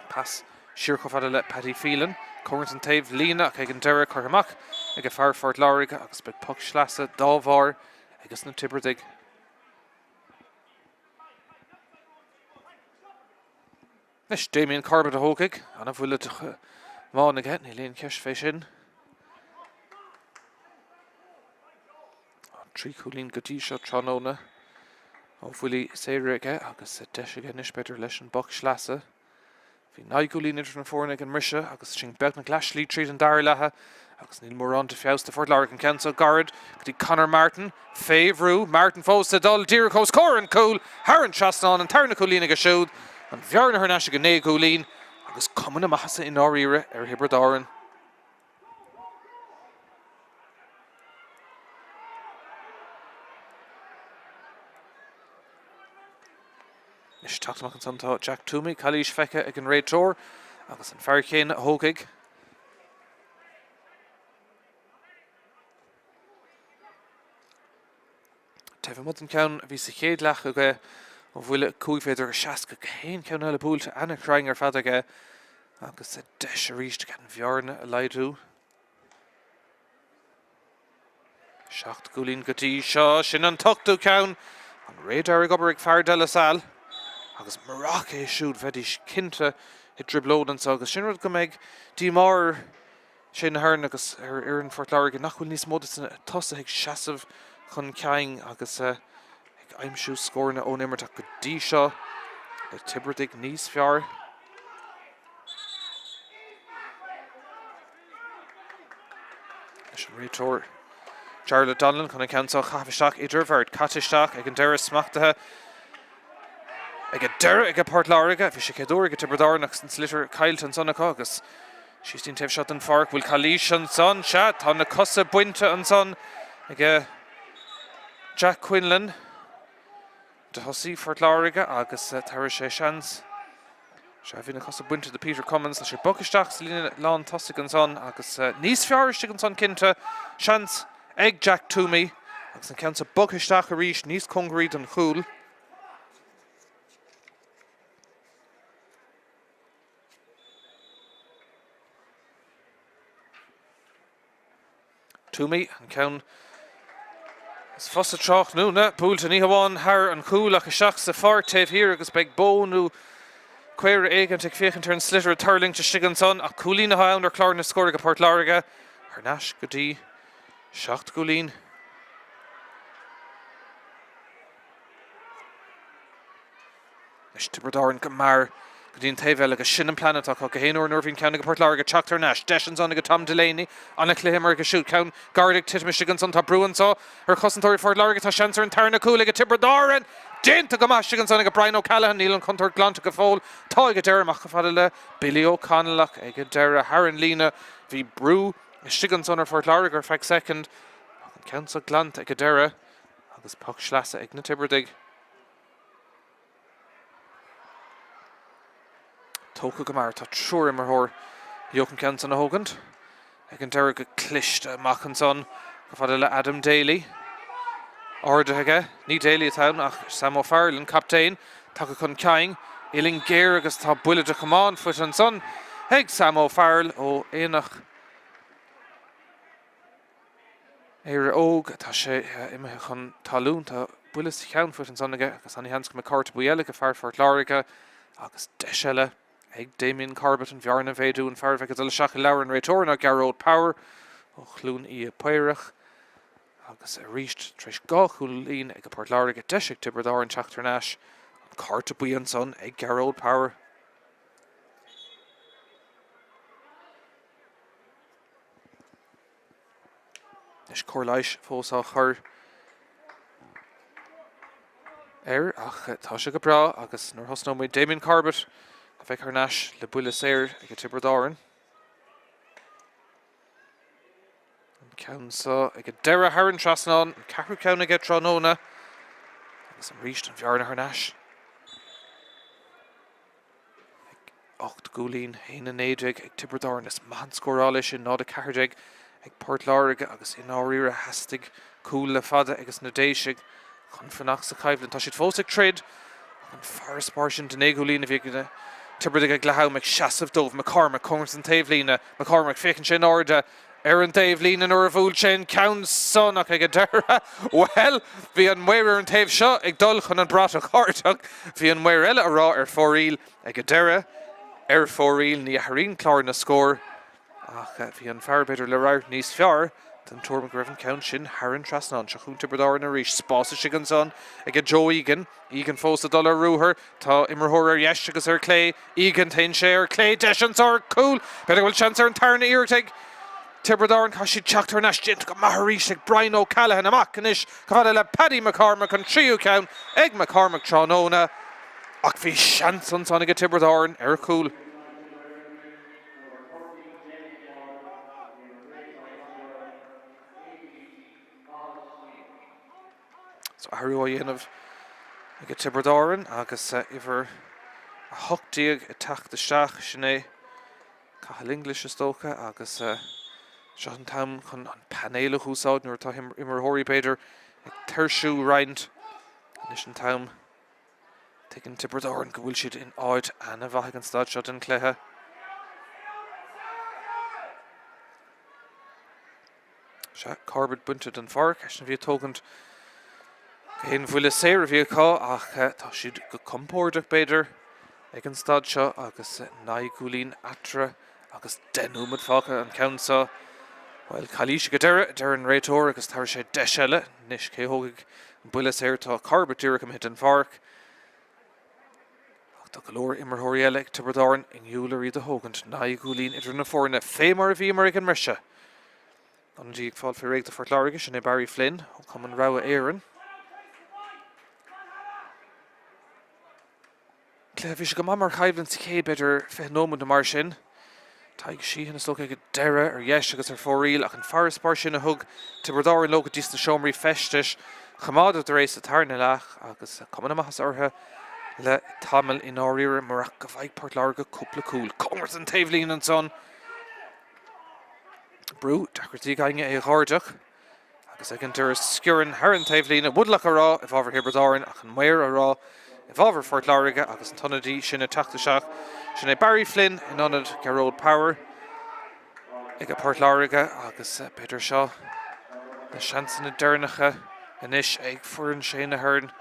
Pas siar chomh fada le Paddy Phelan. Cóngar don taobh líne ach ag an deireadh curtha amach ag fear Phort Láirge agus beidh poc sleasa dá bharr ages na Tiobradaigh. Anois, Damien Corbett a thógfaidh. An-bhuille de chamán aige, níl aon cheist fé sin. 3 chúilín go dtí seo tráthnóna ó bhuillí saora aige agus deis aige anois b'fhéidir leis an bpoc sleasa. Bhí 9 gcúilín idir na foirne ag an mbriseadh agus sinn beagnach leathshlí tríd an dara leath agus níl mórán de feabhas do Phort Láirge. An ceann seo gairid go dtí Conor Martin. Fé bhrú, Martin fós ag dul díreach os comhair an chúil, thar an trasnán, an tarna cúilín aige siúd, an bhearna thar n-ais ag 9 gcúilín agus cuma na maitheasa i ndáiríre ar Thiobraid Árann. Anois teacht amach ansan tá Jack Twomey, calaois feicthe ag an réiteoir agus an fear céanna a thógfaidh. Taobh amuigh den cheann a bhí sa chéad leath aige ó bhuille 5 mhéadar agus 61 ceann eile buailte ana-chruinn ar fad aige agus deis arís aige an bhearna a laghdú. 7 gcúilín go dtí seo, sin an t-ochtú ceann. An radar ag obair ag fear De La Salle agus murach é siúd bheidís cinnte i dtrioblóid anseo agus sin rud go mbeidh díomá ar Shane Ahern agus ar fhoireann Phort Láirge nach bhfuil níos mó de na tosaithe ag seasamh chun cinn agus ag aimsiú scóranna ón imirt ach go dtí seo na Tiobradaigh níos fearr. Leis an réiteoir Jarlath Donnellan chun an ceann seo a chaitheamh isteach idir bheirt. Caite isteach ag an deireadh smachtaithe ag an deireadh ag Port Láirge. Bhí sé chéad uair ag Tiobraid Árann agus an sliotar caillte ansan acu agus síos dtí'n taobh seo den pháirc. Bhfuil calaois ansan? Sea, tá na cosa bainte ansan ag Jack Quinlan. De thosaí Phort Láirge agus tabharfaidh sé seans. Sea, bhí na cosa bainte de Peter Cummins. Tá sé bogtha isteach sa líne lán tosaigh ansan agus níos fearr istigh ansan cinnte. Seans ag Jack Toomey agus an ceann seo bogtha isteach arís níos cóngaraí don chúl. Toomey, an ceann is fusa tráthnóna, buailte ní hamháin thar an chúl ach isteach sa pháirc taobh thiar agus beidh bó nó caora éigint ag féachaint ar an sliotar ag tuirlingt istigh ansan ach cúilín atá ann ar chlár na scór ag Port Láirge thar n-ais go dtí 7 gcúilín. Anois Tiobraid Árann go mear go dtí an taobh eile agus sin an plean atá acu. Gach aon uair nuair a bhíonn ceann ag Port Láirge teacht thar n-ais. Deis ansan ag Tom Delaney. An-chluiche imeartha aige siúd. Ceann gairid ag titim istigh ansan. Tá brú anso ar chosantóirí Phort Láirge. Tá seans ar an tarna cúl ag Tiobraid Árann. Déanta go maith istigh ansan ag Brian O'Callaghan. Níl an chontúirt glanta go fóill. Tá ag an deireadh amach chomh fada le Billy O'Connell ach ag an deireadh thar an líne bhí brú istigh ansan ar Phort Láirge ar feadh soicind ach an ceann so glanta ag an deireadh agus poc sleasa ag na Tiobradaigh. Tógtha go mear, tá triúr imreoir a gheobhadh an ceann san a thógaint. Ag an deireadh go cliste amach ansan chomh fada le Adam Daly. Ardaithe aige, ní Daly atá ann ach Sam O'Farrell, an captaen, tagtha chun cinn. Uillinn géar agus tá buille de chamán faighte ansan ag Sam O'Farrell ó Aonach. Éire Óg, tá sé imithe chun talún. Tá buille sa cheann faighte ansan aige agus ana-sheans go mbeidh cárta buí eile ag fear Phort Láirge agus deis eile ag Damien Corbett an bhearna a mhéadú. An fear a bheidh ag dul isteach i leabhar an réiteora ná Gearóid Power ó Chluain Fhia Paorach agus arís tar éis 2 chúilín ag Port Láirge, deis ag Tiobraid Árann teacht thar n-ais. An cárta buí ansan ag Gearóid Power. Anois cóir leighis fós á chur air ach tá sé go breá agus nuair a thosnóidh muid Damien Corbett a bheidh thar n-ais le buille saor ag Tiobraid Árann. An ceann seo ag an deireadh thar an trasnán, an ceathrú ceann aige tráthnóna agus arís an bhearna thar n-ais. Ag 8 gcúilín, 1-19 ag Tiobraid Árann. Is maith an scóráil é sin, 0-14 ag Port Láirge agus i ndáiríre theastaigh cúl le fada ages na Déisigh chun fanacht sa choimhlint. Tá siad fós ag troid ach an farasbarr sin de 9 gcúilín a bhí ag na Tiobradaigh ag leath-am ag seasamh dóibh. McCormack cóngarach don taobhlíne. McCormack féachann sé in airde. Ar an dtaobhlíne nuair a bhuail sé an ceann san ach ag an deireadh, bhuel, bhí an maor ar an taobh seo ag dul chun an bratach ard ach bhí an maor eile a rá ar fóraoil ag an deireadh. Ar fóraoil, ní athraíonn clár na scór ach bhí an fear, b'fhéidir, le radharc níos fearr den tuairim go raibh an ceann sin thar an trasnán. Seo chugainn Tiobraid Árann arís. Spás istigh ansan ag Joe Egan. Egan fós ag dul ar ruathar. Tá imreoir ar dheis agus ar clé. Egan, téann sé ar clé. Deis anso ar cúl. B'fhéidir go bhfuil seans ar an tarna iarracht ag Tiobraid Árann. Caithfidh siad teacht thar n-ais. Déanta go maith arís ag Brian O'Callaghan. Amach anois chomh fada le Paddy McCormack, an tríú ceann ag McCormack tráthnóna. Ach bhí seans ansan ag Tiobraid Árann ar chúl. So athrú á dhéanamh ag Tiobraid Árann agus uimhir 18 ag teacht isteach, sin é Cathal English is dócha agus seo an t-am chun an painéal a úsáid nuair atá imreoirí b'fhéidir. Ag tuirsiú roinnt anois an t-am. Tuigeann Tiobraid Árann go bhfuil siad in áit ana-mhaith ag an staid seo den chluiche. Sea, Corbett bainte den pháirc, eisean a bhí ag tógaint aon bhuille saor a bhí acu ach tá siad go compordach b'fhéidir ag an staid seo agus 9 gcúilín eatarthu Agus 10 nóiméad fágtha an ceann seo, bhuel, calaois ag an deireadh, a deir an réiteoir agus tabharfaidh sé deis eile. Anois, cé a thógfaidh an buille saor? Tá Corbett díreach imithe den pháirc. Ach tá go leor imreoirí eile ag Tiobraid Árann inniúil ar iad a thógaint. 9 gcúilín idir na foirne, fé mar a bhíomar ag an mbriseadh. Ionadaí ag fáil fé réidh do Phort Láirge, sin é Barry Flynn ó Chumann Rogha Éireann. Cluiche, bhí sé go maith mar choimhlint sa chéad, b'fhéidir, 20 nóiméad nó mar sin. Tadhg Sheehan is dócha ag an deireadh, ar dheis agus ar fóraoil, ach an farasbarr sin a thug Tiobraid Árann leo go dtí sna seomraí feistis, choimeádadar é sa tarna leath agus cuma na maitheasa orthu le tamall i ndáiríre, murach go bhfaigh Port Láirge cúpla cúl. Cóngarach don taobhlíne ansan. Brú, deacrachtaí ag éinne é a dh'airdeach. Agus ag an deireadh sciorrann thar an taobhlíne, Woodlock á rá i bhfabhar Thiobraid Árann ach an maor á rá i bhfabhar Phort Láirge agus an t-ionadaí sin ag teacht isteach, sin é Barry Flynn in ionad Gearóid Power ag Port Láirge agus b'fhéidir seo na seansanna deireanacha anois ag foireann Shane Aherne.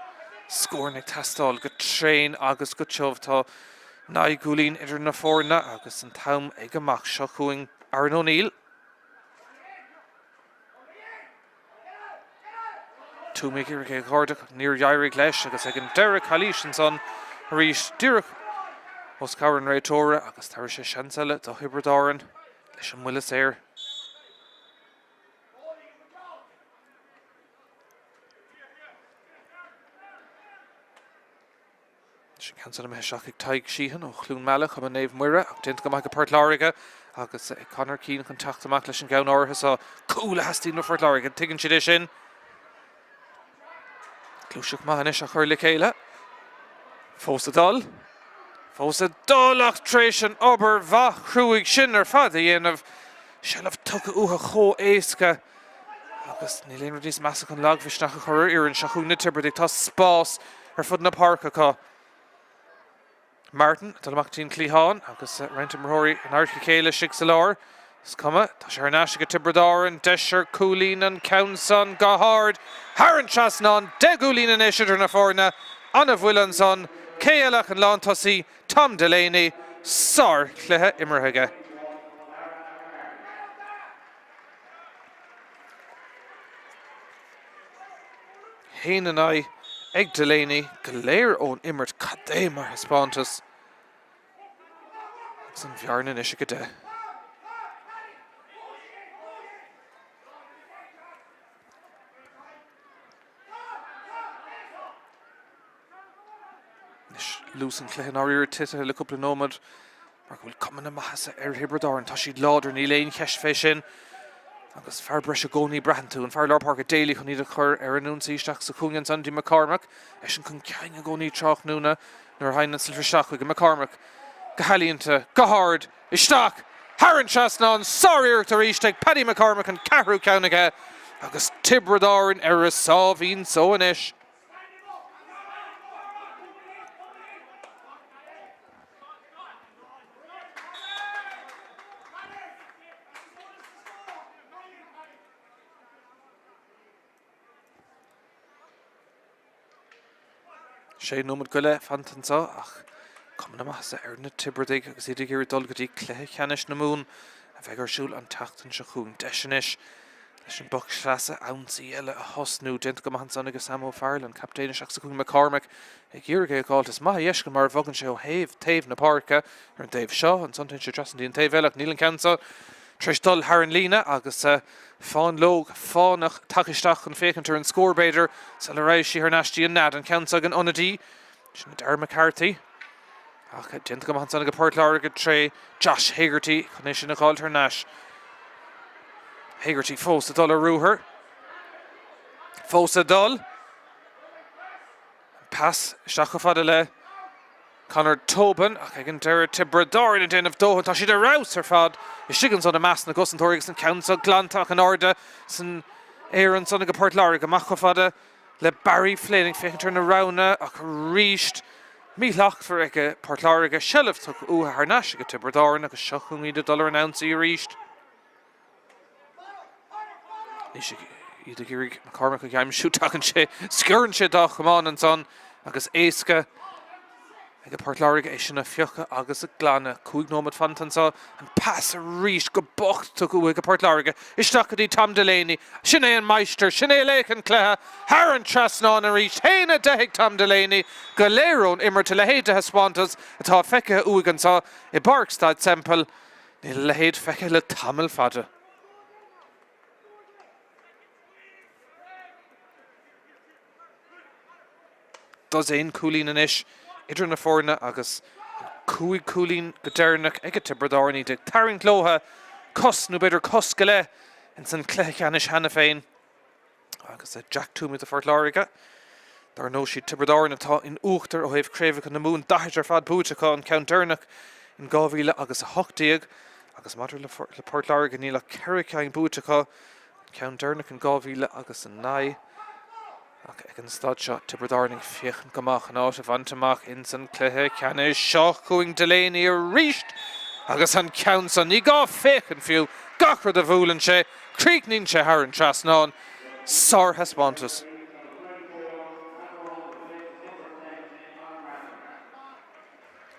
Scóranna ag teastáil go tréan agus go tiubh. Tá 9 gcúilín idir na foirne agus an t-am ag imeacht. Seo chugainn Aaron O'Neill. Twomey ag iarraidh é a dh'airdeach ach níor éirigh leis agus ag an deireadh calaois ansan arís díreach os comhair an réiteora agus tabharfaidh sé seans eile do Thiobraid Árann leis an mbuille saor. Sin ceann san imithe isteach ag Tadhg Sheehan ó Chluain Meala, Cumann Naomh Muire, ach déanta go maith ag Port Láirge agus ag Conor Keane chun teacht amach leis an gceann áirithe seo. Cúl a theastaíonn ó Phort Láirge, tuigeann siad é sin. Gluaiseacht maith anois á chur le chéile. Fós ag dul. Fós ag dul ach tar éis an obair mhaith chruaidh sin ar fad a dhéanamh, seilbh tugtha uathu chomh éasca. Agus níl aon rud níos measa chun lagmhisneach a chur ar fhoireann. Seo chugainn na Tiobradaigh. Tá spás ar fud na páirce acu. Martin ag dul amach dtí an cliathán agus roinnt imreoirí in adharca a chéile istigh sa lár. Is cuma, tá sé thar n-ais ag Tiobraid Árann. Deis ar chúilín an ceann san go hard thar an trasnán. 10 gcúilín anois idir na foirne. Ana-bhuille ansan. Cé eile ach an lántosaí Tom Delaney. Sár-chluiche imeartha aige. 1-9 ag Delaney, go léir ón imirt, cad é mar thaispeántas! Agus an bhearna anois ag 10. Anois, luas an chluiche i ndáiríre titithe le cúpla nóiméad mar go bhfuil cuma na maitheasa ar Thiobraid Árann. Tá siad láidir, níl aon cheist fé sin. Agus fear breise i gcónaí, braitheann tú, an fear lár páirce Daly chun iad a chur ar an ionsaí isteach sa chúinne ansan dtí McCormack. Eisean chun cinn i gcónaí tráthnóna nuair a thagann an sliotar isteach chuige. McCormack go healaíonta, go hard, isteach thar an trasnán. Sár-iarracht arís ag Paddy McCormack, an ceathrú ceann aige agus Tiobraid Árann ar a sáimhín só anois. Sé nóiméad go leith fanta anseo ach cuma na maitheasa ar na Tiobradaigh agus iad ag iarraidh dul go dtí cluiche ceannais na Mumhan a bheidh ar siúl an tseachtain seo chugainn. Deis anois leis an bpoc sleasa ionsaí eile a thosnú. Déanta go maith ansan ag Sam O'Farrell, an captaen isteach sa chúinne McCormack ag iarraidh é a dh'fháilt. Is maith a fheiscint mar a bhogann sé ó thaobh taobh na páirce ar an dtaobh seo. Ansan téann sé trasna dtí an taobh eile ach níl an ceann seo tar éis dul thar an líne agus fáinleog fánach tagtha isteach chun féachaint ar an scór b'fhéidir sula raghadh sí thar n-ais dtí an nead. An ceann seo ag an ionadaí. Sin Darragh McCarthy. Ach déanta go maith ansan ag Port Láirge tré Josh Hegarty chun é sin a dh'fháilt thar n-ais. Hegarty fós ag dul ar ruathar. Fós ag dul. Pas isteach chomh fada le Conor Tobin ach ag an deireadh Tiobraid Árann ag déanamh dóthain. Tá siad ar fheabhas ar fad istigh ansan i measc na gcosantóirí agus an ceann seo glanta ach in airde san. Air ansan ag Port Láirge, amach chomh fada le Barry Flynn ag féachaint ar na roghanna ach arís míshlachtmhar ag Port Láirge, seilbh tugtha uathu thar n-ais ag Tiobraid Árann agus seo chugainn iad ag dul ar an ionsaí arís. Anois iad ag iarraidh McCormack a aimsiú, tagann sé, sciorrann sé dá chamán ansan agus éasca ag Port Láirge é sin a phiocadh agus a ghlanadh. 5 nóiméad fanta anseo, an pas arís go bocht tugtha uaidh ag Port Láirge isteach go dtí Tom Delaney. Sin é an máistir, sin é laoch an chluiche, thar an trasnán arís. 1-10 ag Tom Delaney, go léir ón imirt, a leithéid de thaispeántas atá feicthe uaidh anseo i bPáirc Staid Semple. Níl a leithéid feicthe le tamall fada. Dosaen cúilín anois idir na foirne agus an 5 cúilín go deireanach ag Tiobraid Árann, iad ag tarraingt leo cos nó b'fhéidir cos go leith ins an cluiche ceannais cheana féin. Agus Jack Twomey do Phort Láirge. Dar ndóigh, siad Tiobraid Árann atá in uachtar ó thaobh craobhacha na Mumhan, 40 ar fad buaite acu, an ceann deireanach in 2018. Agus maidir le Port Láirge, níl ach ceithre cinn buaite acu, an ceann deireanach in 2009. Ach ag an staid seo, Tiobraid Árann ag féachaint go maith chun áit a bhaint amach ins an cluiche ceannais. Seo chugainn Delaney arís agus an ceann san, ní gá féachaint fiú, gach rud a bhuaileann sé, críochnaíonn sé thar an trasnán. Sárthaispeántas.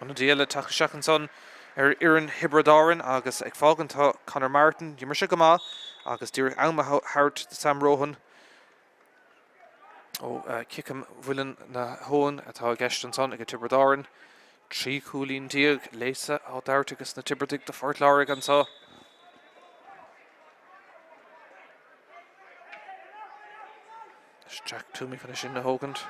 Ionadaí eile ag teacht isteach ansan ar fhoireann Thiobraid Árann agus ag fágaint tá Conor Martin, d'imir sé go maith agus d'iarraidh am a thabhairt do Sam Rohan. Ó Chiceam Mhuileann na hAbhann atá i gceist ansan ag Tiobraid Árann. 13 chúilín léasadh á dtabhairt ages na Tiobradaigh do Phort Láirge anso. Jack Twomey chun é sin a thógaint.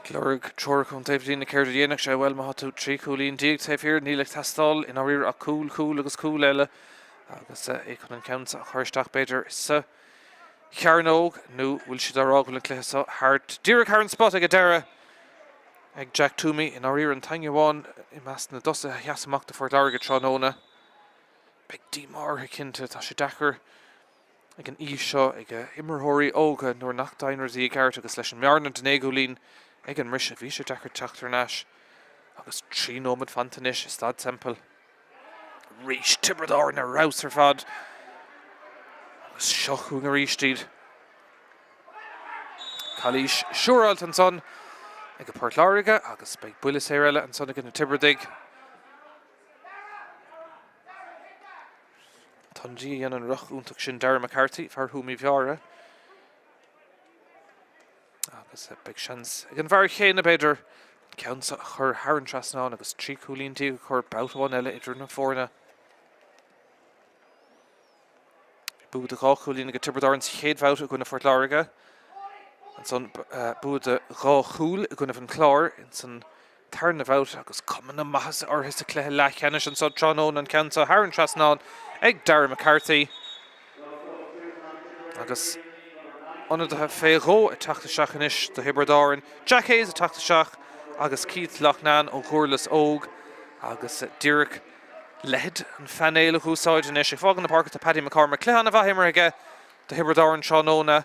Ag lorg treoracha ón taobhlíne céard a dhéanfadh sé, bhuel má tá tú 13 chúilín taobh thiar níl ag teastáil i ndáiríre ach cúl, cúl agus cúl eile agus é chun an ceann seo a chur isteach b'fhéidir sa chearnóg nó bhfuil siad á rá go bhfuil an cluiche seo thart díreach thar an spota ag an deireadh ag Jack Twomey i ndáiríre an t-aon amháin i measc na dtosaithe a sheas amach do Phort Láirge tráthnóna. Beidh díomá orthu cinnte, tá sé deacair ag an aois seo ag imreoirí óga nuair nach dtéann rudaí i gceart agus leis an mbearna de naoi gcúilín ag an mbriseadh bhí sé deacair teacht thar n-ais agus 3 nóiméad fanta anois i Staid Semple. Arís Tiobraid Árann ar fheabhas ar fad agus seo chugainn arís iad. Calaois siúráilte ansan ag Port Láirge agus beidh buille saor eile ansan ag na Tiobradaigh. Tundi a dhéanann an ruc iontach sin Darragh McCarthy, fear Thuaim Uí Bheára. Agus beidh seans ag an bhfear chéanna, b'fhéidir, an ceann seo a chur thar an trasnán agus 13 cúilín a chur babhta amháin eile idir na foirne. Bhí bua de dhá chúilín ag Tiobraid Árann sa chéad bhabhta i gcoinne Phort Láirge. Ansan bua de dhá chúl i gcoinne an Chláir insan tarna bhabhta agus cuma na maitheasa orthu sa chluiche leathcheannais anso tráthnóna, an ceann seo thar an trasnán ag Darragh McCarthy agus ionadaithe fé dhó ag teacht isteach anois do Thiobraid Árann, Jack Hayes ag teacht isteach agus Keith Loughnane ó Dhúrlas Óg agus díreach leithead an phainéil a dh'úsáid anois. Ag fágaint na páirce tá Paddy McCormack, cluiche an-mhaith imeartha aige do Thiobraid Árann tráthnóna.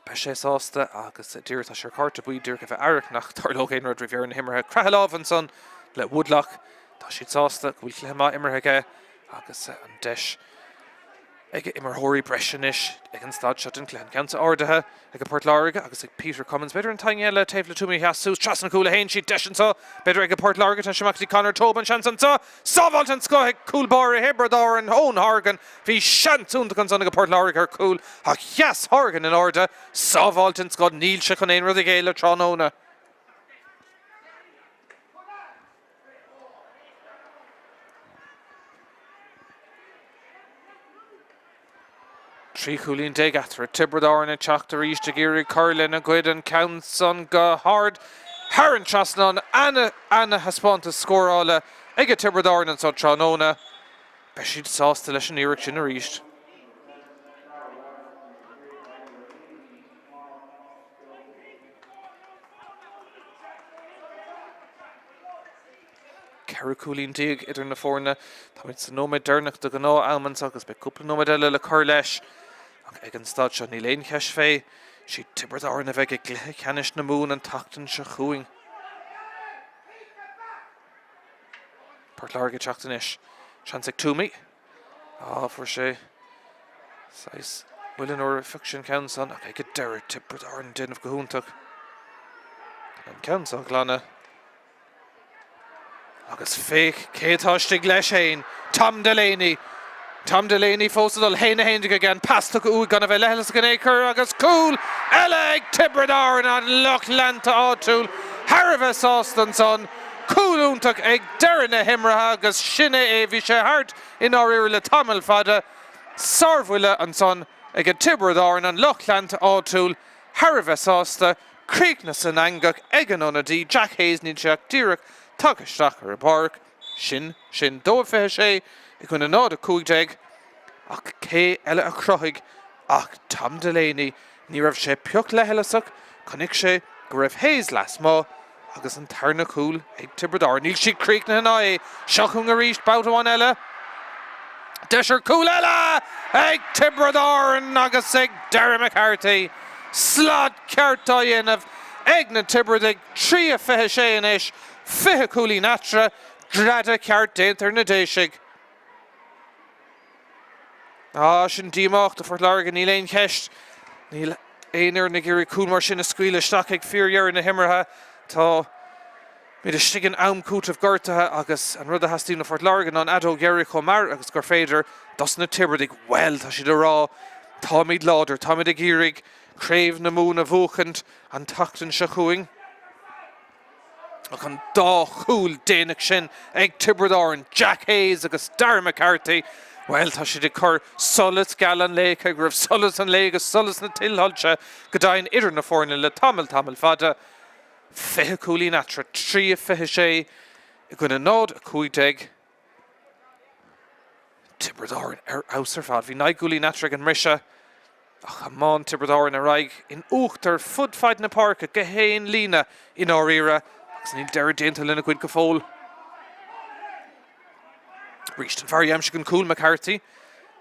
Beidh sé sásta agus díreach tá sé ar chárta buí díreach a bheith aireach nach dtarlódh aon rud roimh dheireadh na himeartha. Croitheadh lámh ansan le Woodlock. Tá siad sásta go bhfuil cluiche maith imeartha aige agus an deis ag imreoirí breise anois ag an staid seo den chluiche. An ceann seo ardaithe ag Port Láirge agus ag Peter Cummins. B'fhéidir an t-aon eile taobh le Twomey a sheas suas trasna cúl a théann siad. Deis anseo b'fhéidir ag Port Láirge. Tá sé amach go dtí Conor Tobin. Seans anseo. Sábháilte den scoth ag cúl báire Thiobraid Árann, Eoin Horgan. Bhí seans iontach ansan ag Port Láirge ar chúl ach sheas Horgan in airde. Sábháilte den scoth. Níl sé chun aon rud a ghéilleadh tráthnóna. 13 chúilín eatarthu. Tiobraid Árann ag teacht arís ag iarraidh cur lena gcuid an ceann san go hard thar an trasnán. Ana-thaispeántas scórála ag Tiobraid Árann anso tráthnóna. Beidh siad sásta leis an iarracht sin arís. 14 cúilín idir na foirne. Táimid sa nóiméad deireanach de ghnáth-am anseo agus beidh cúpla nóiméad eile le cur leis. Ach ag an staid seo níl aon cheist fé, siad Tiobraid Árann a bheidh i gcluiche ceannais na Mumhan an tseachtain seo chugainn. Port Láirge ag teacht anois. Seans ag Twomey. Á, fuair sé saghas buille nuair a phioc sé an ceann san ach ag an deireadh Tiobraid Árann ag déanamh go hiontach. An ceann seo a ghlanadh. Agus féach cé atá istigh leis féin, Tom Delaney! Tom Delaney fós ag dul, 1-11 aige, an pas tugtha uaidh gan a bheith leithleasach in aon chor agus cúl eile ag Tiobraid Árann, an lucht leanta áitiúil thar a bheith sásta ansan. Cúl iontach ag deireadh na himeartha agus sin é é, bhí sé thart i ndáiríre le tamall fada. Sárbhuille ansan ag Tiobraid Árann, an lucht leanta áitiúil thar a bheith sásta. Críochnaithe san eangach ag an ionadaí, Jack Hayes, níl sé ach díreach tagtha isteach ar an bpáirc. Sin sin 2-26 i gcoinne 0-15 ach cé eile a chruthaigh ach Tom Delaney. Ní raibh sé pioc leithleasach, chonaic sé go raibh Hayes lasmuigh agus an tarna cúl ag Tiobraid Árann. Níl siad críochnaithe ná é. Seo chugainn arís babhta amháin eile. Deis ar chúl eile ag Tiobraid Árann agus ag Darragh McCarthy. Slad ceart á dhéanamh ag na Tiobradaigh, 3-26 anois, 20 cúilín eatarthu, greadadh ceart déanta ar na Déisigh. Ah, sin díomách do Phort Láirge, níl aon cheist. Níl aon fhoireann ag iarraidh cúl mar sin a scaoileadh isteach ag fíordheireadh na himeartha. Táimid istigh in am cúitimh gortaithe agus an rud a theastaíonn ó Phort Láirge ná an fheadóg dheiridh chomh mear agus gur féidir dos na Tiobradaigh. Bhuel, tá siad ag rá, táimid láidir, táimid ag iarraidh Craobh na Mumhan a bhuachaint an tseachtain seo chugainn. Ach an dá chúl déanach sin ag Tiobraid Árann, Jack Hayes agus Darragh McCarthy, bhuel, tá siad ag cur solas geal an lae, cé go raibh solas an lae agus solas na tuilshoilse go deimhin idir na foirne le tamall, tamall fada. 20 cúilín eatarthu, 3 26 i gcoinne 0, 15. Tiobraid Árann ar fheabhas ar fad. Bhí 9 gcúilín eatarthu ag an mbriseadh ach thiomáin Tiobraid Árann ar aghaidh in uachtar fud fad na páirce go haon líne i ndáiríre agus níl deireadh déanta lena gcuid go fóill. Arís an fear a d'aimsigh an cúl, McCarthy.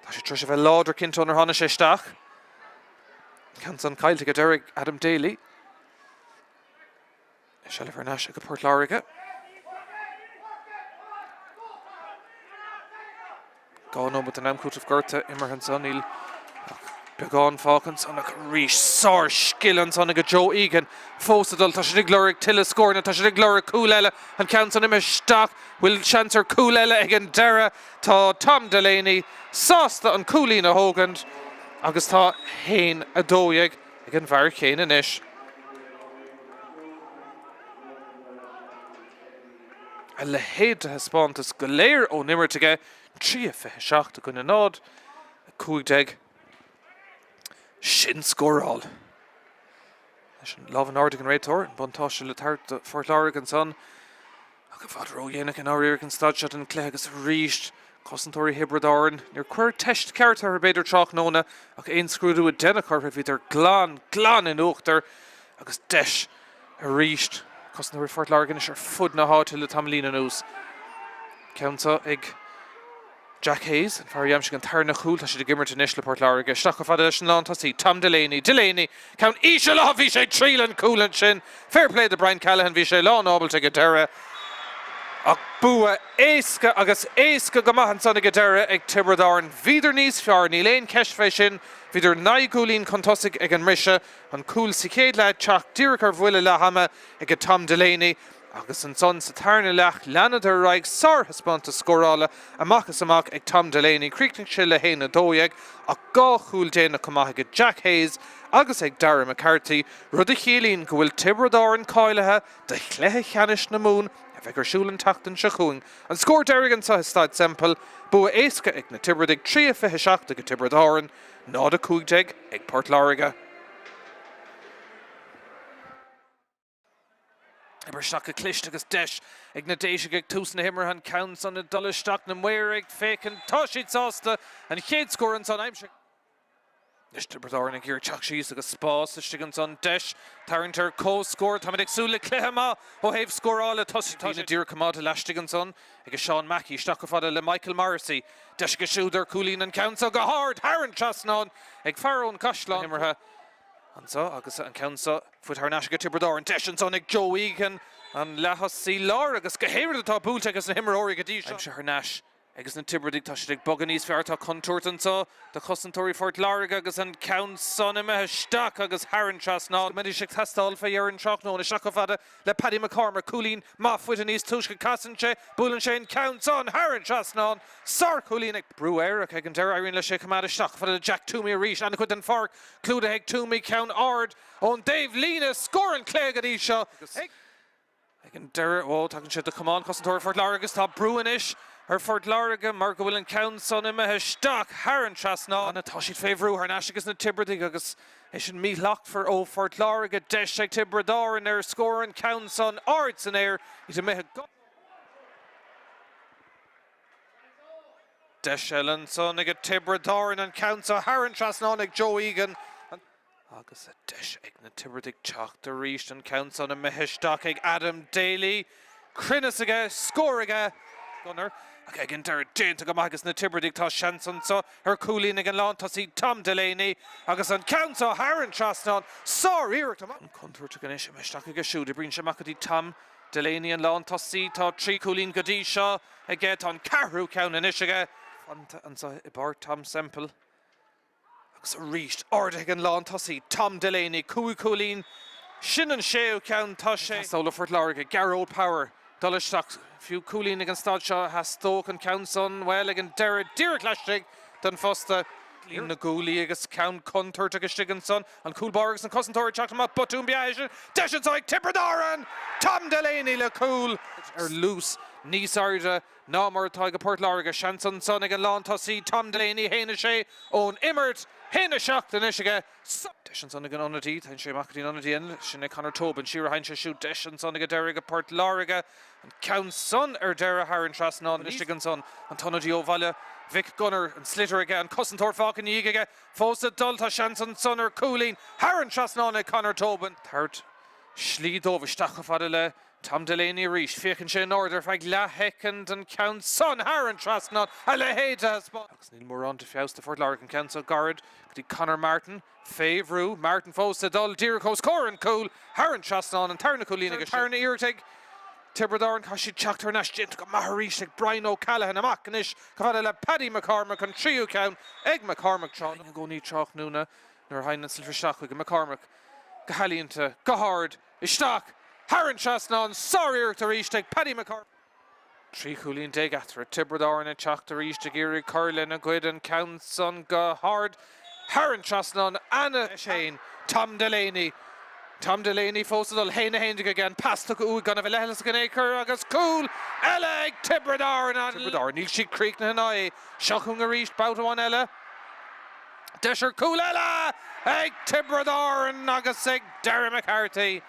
Tá sé tar éis a bheith láidir cinnte ónar tháinig sé isteach. Ceann san caillte ag deireadh Adam Daly. Seilbh thar n-ais ag Port Láirge. 2 nóiméad den am cúitimh gortaithe imeartha ansan. Níl ach beagán fágtha ansan ach arís sár-scil ansan ag Joe Egan. Fós ag dul. Tá siad ag lorg tuilleadh scóranna. Tá siad ag lorg cúl eile. An ceann san imithe isteach. Bhfuil seans ar cúl eile ag an deireadh? Tá Tom Delaney sásta an cúilín a thógaint agus tá 1-12. ag an bhfear chéanna anois. A leithéid de thaispeántas go léir ón imirt aige, 3-27 i gcoinne 0, 15. Sin scóráil. Leis an lámh in airde ag an réiteoir, an buntáiste le tabhairt do Phort Láirge ansan. Ach i bhfad ródhéanach i ndáiríre ag an staid seo den chluiche agus arís cosantóirí Thiobraid Árann. Níor cuireadh teist ceart orthu b'fhéidir tráthnóna ach aon scrúdú a deineadh orthu bhíodar glan, glan in uachtar agus deis arís cosantóirí Phort Láirge anois ar fud na háite le tamaillín anuas. Ceann seo ag Jack Hayes, an fear a d'aimsigh an tarna cúl, tá siad ag imirt anois le Port Láirge. Isteach chomh fada leis an lántosaí, Tom Delaney. Delaney, ceann íseal, oh bhí sé ag triail an cúl ansin. Fair play do Brian Callaghan, bhí sé lán ábalta ag an deireadh. Ach bua éasca agus éasca go maith ansan ag an deireadh ag Tiobraid Árann. Bhíodar níos fearr, níl aon cheist fé sin. Bhíodar 9 gcúilín chun tosaigh ag an mbriseadh. An cúl sa chéad leath ag teacht díreach ar bhuille leath ama ag Tom Delaney. Agus ansan sa tarna leath, leanadar ar aghaidh, sárthaispeántas scórála amach is amach ag Tom Delaney. Chríochnaigh sé le 1-12 ach dhá chúl déanach chomh maith ag Jack Hayes agus ag Darragh McCarthy, rud a chiallaíonn go bhfuil Tiobraid Árann cáilithe do chluiche ceannais na Mumhan a bheidh ar siúl an tseachtain seo chugainn. An scór deiridh anseo i Staid Semple, bua éasca ag na Tiobradaigh, 3-27 ag Tiobraid Árann, 0-15 ag Port Láirge. Oibrithe isteach go cliste agus deis ag na Déisigh ag tús na himeartha an ceann san ag dul isteach, na maoir ag féachaint, tá siad sásta, an chéad scór ansan aimsithe. Anois Tiobraid Árann ag iarraidh teacht síos agus spás istigh ansan. Deis tarraingt ar comhscór. Táimid ag súil le cluiche maith ó thaobh scórála. Tá sé díreach coimeádta laistigh ansan ag Seán Mackey. Isteach chomh fada le Michael Morrissey. Deis aige siúd ar chúilín an ceann seo go hard thar an trasnán ag fear ón gCaisleán imeartha anso agus an ceann seo faighte thar n-ais ag Tiobraid Árann. Deis ansan ag Joe Egan an leath-thosaí láir agus go héirid atá buailte aige na himreoirí go dtí seo. Aimsithe thar n-ais Agus na Tiobradaigh, tá siad ag bogadh níos fearr. Tá contúirt anso do chosantóirí Phort Láirge agus an ceann san imithe isteach agus thar an trasnán. Go mbeidís ag teastáil fé dheireadh an tráthnóna. Isteach chomh fada le Paddy McCormack. Cúilín maith faighte níos túisce. Casann sé, buaileann sé an ceann san thar an trasnán. Sárchúilín ag. Brú air ach ag an deireadh éiríonn leis é a choimeád isteach chomh fada le Jack Twomey arís. An-chuid den pháirc clúdaithe ag Twomey. Ceann ard ón dtaobh líne. Scór an chluiche go dtí seo ag. Ag an deireadh, ó, tagann sé do chamán cosantóir Phort Láirge agus tá brú anois ar Phort Láirge mar go bhfuil an ceann san imithe isteach thar an trasnán. Tá siad fé bhrú thar n-ais ages na Tiobradaigh agus é sin míshlachtmhar ó Phort Láirge. Deis ag Tiobraid Árann ar scór an ceann san ard san aer, iad imithe go. Deis eile ansan ag Tiobraid Árann an ceann seo thar an trasnán ag Joe Egan. Agus deis ag na Tiobradaigh teacht arís, an ceann san imithe isteach ag Adam Daly. Cruinneas aige, scór aige. Gunner. Ach ag an deireadh, déanta go maith ages na Tiobradaigh, tá seans anso ar chúilín ag an lántosaí Tom Delaney agus an ceann seo thar an trasnán. Sár-iarracht amach. Contúirteach anois, imithe isteach aige siúd. Oibríonn sé amach go dtí Tom Delaney an lántosaí. Tá 3 chúilín go dtí seo aige. Tá an ceathrú ceann anois aige. Fanta anso i bpáirc Tom Semple. Agus arís, ardaithe ag an lántosaí, Tom Delaney, 5 chúilín, sin an séú ceann, tá sé. Teastáil ó Phort Láirge, Gearóid Power, dul isteach, fiú cúilín ag an staid seo a theastódh an ceann san, bhuel, ag an deireadh, díreach laistigh den phosta. Líon na gcuaillí agus ceann contúirteach istigh ansan, an cúl báire agus an cosantóir ag teacht amach, botún ba ea é sin, deis anso ag Tiobraid Árann! Tom Delaney le cúl! Ar luas níos airde ná mar atá ag Port Láirge. Seans ansan ag an lántosaí Tom Delaney, 1-6 ón imirt, 1-7 anois aige. Deis ansan ag an ionadaí, téann sé amach go dtí an ionadaí eile, sin é Conor Tobin. Siar a théann sé siúd, deis ansan ag an deireadh ag Port Láirge. An ceann san ar deireadh thar an trasnán. Istigh ansan an t-ionadaí ó Bhaile Mhic Gonair, an sliotar aige, an cosantóir fágtha ina dhiaidh aige, fós ag dul. Tá seans ansan ar chúilín thar an trasnán ag Conor Tobin. Tabhairt slí dóibh isteach chomh fada le Tom Delaney arís, féachann sé in airde ar feadh leathshoicind, an ceann san thar an trasnán, a leithéid de thaispeántas! Agus níl mórán de feabhas do Phort Láirge, an ceann seo gairid go dtí Conor Martin, fé bhrú, Martin fós ag dul díreach os comhair an chúil, thar an trasnán, an tarna cúilín aige sin. Tarna iarracht ag Tiobraid Árann, caithfidh siad teacht thar n-ais, déanta go maith arís ag Brian O'Callaghan, amach anois chomh fada le Paddy McCormack, an tríú ceann ag McCormack tráth i gcónaí tráthnóna nuair a thagann an sliotar isteach chuige, McCormack go healaíonta, go hard. Isteach thar an trasnán, sár-iarracht arís ag Paddy McCormack. 13 chúilín eatarthu, Tiobraid Árann ag teacht arís ag iarraidh cur lena gcuid, an ceann san go hard thar an trasnán, ana féin, Tom Delaney. Tom Delaney fós ag dul, 1-11 aige, an pas tugtha uaidh gan a bheith leithleasach in aon chor agus cúl eile ag Tiobraid Árann. Tiobraid Árann, níl siad críochnaithe ná é. Seo chugainn arís, babhta amháin eile. Deis ar chúl eile ag Tiobraid Árann agus ag Darragh McCarthy.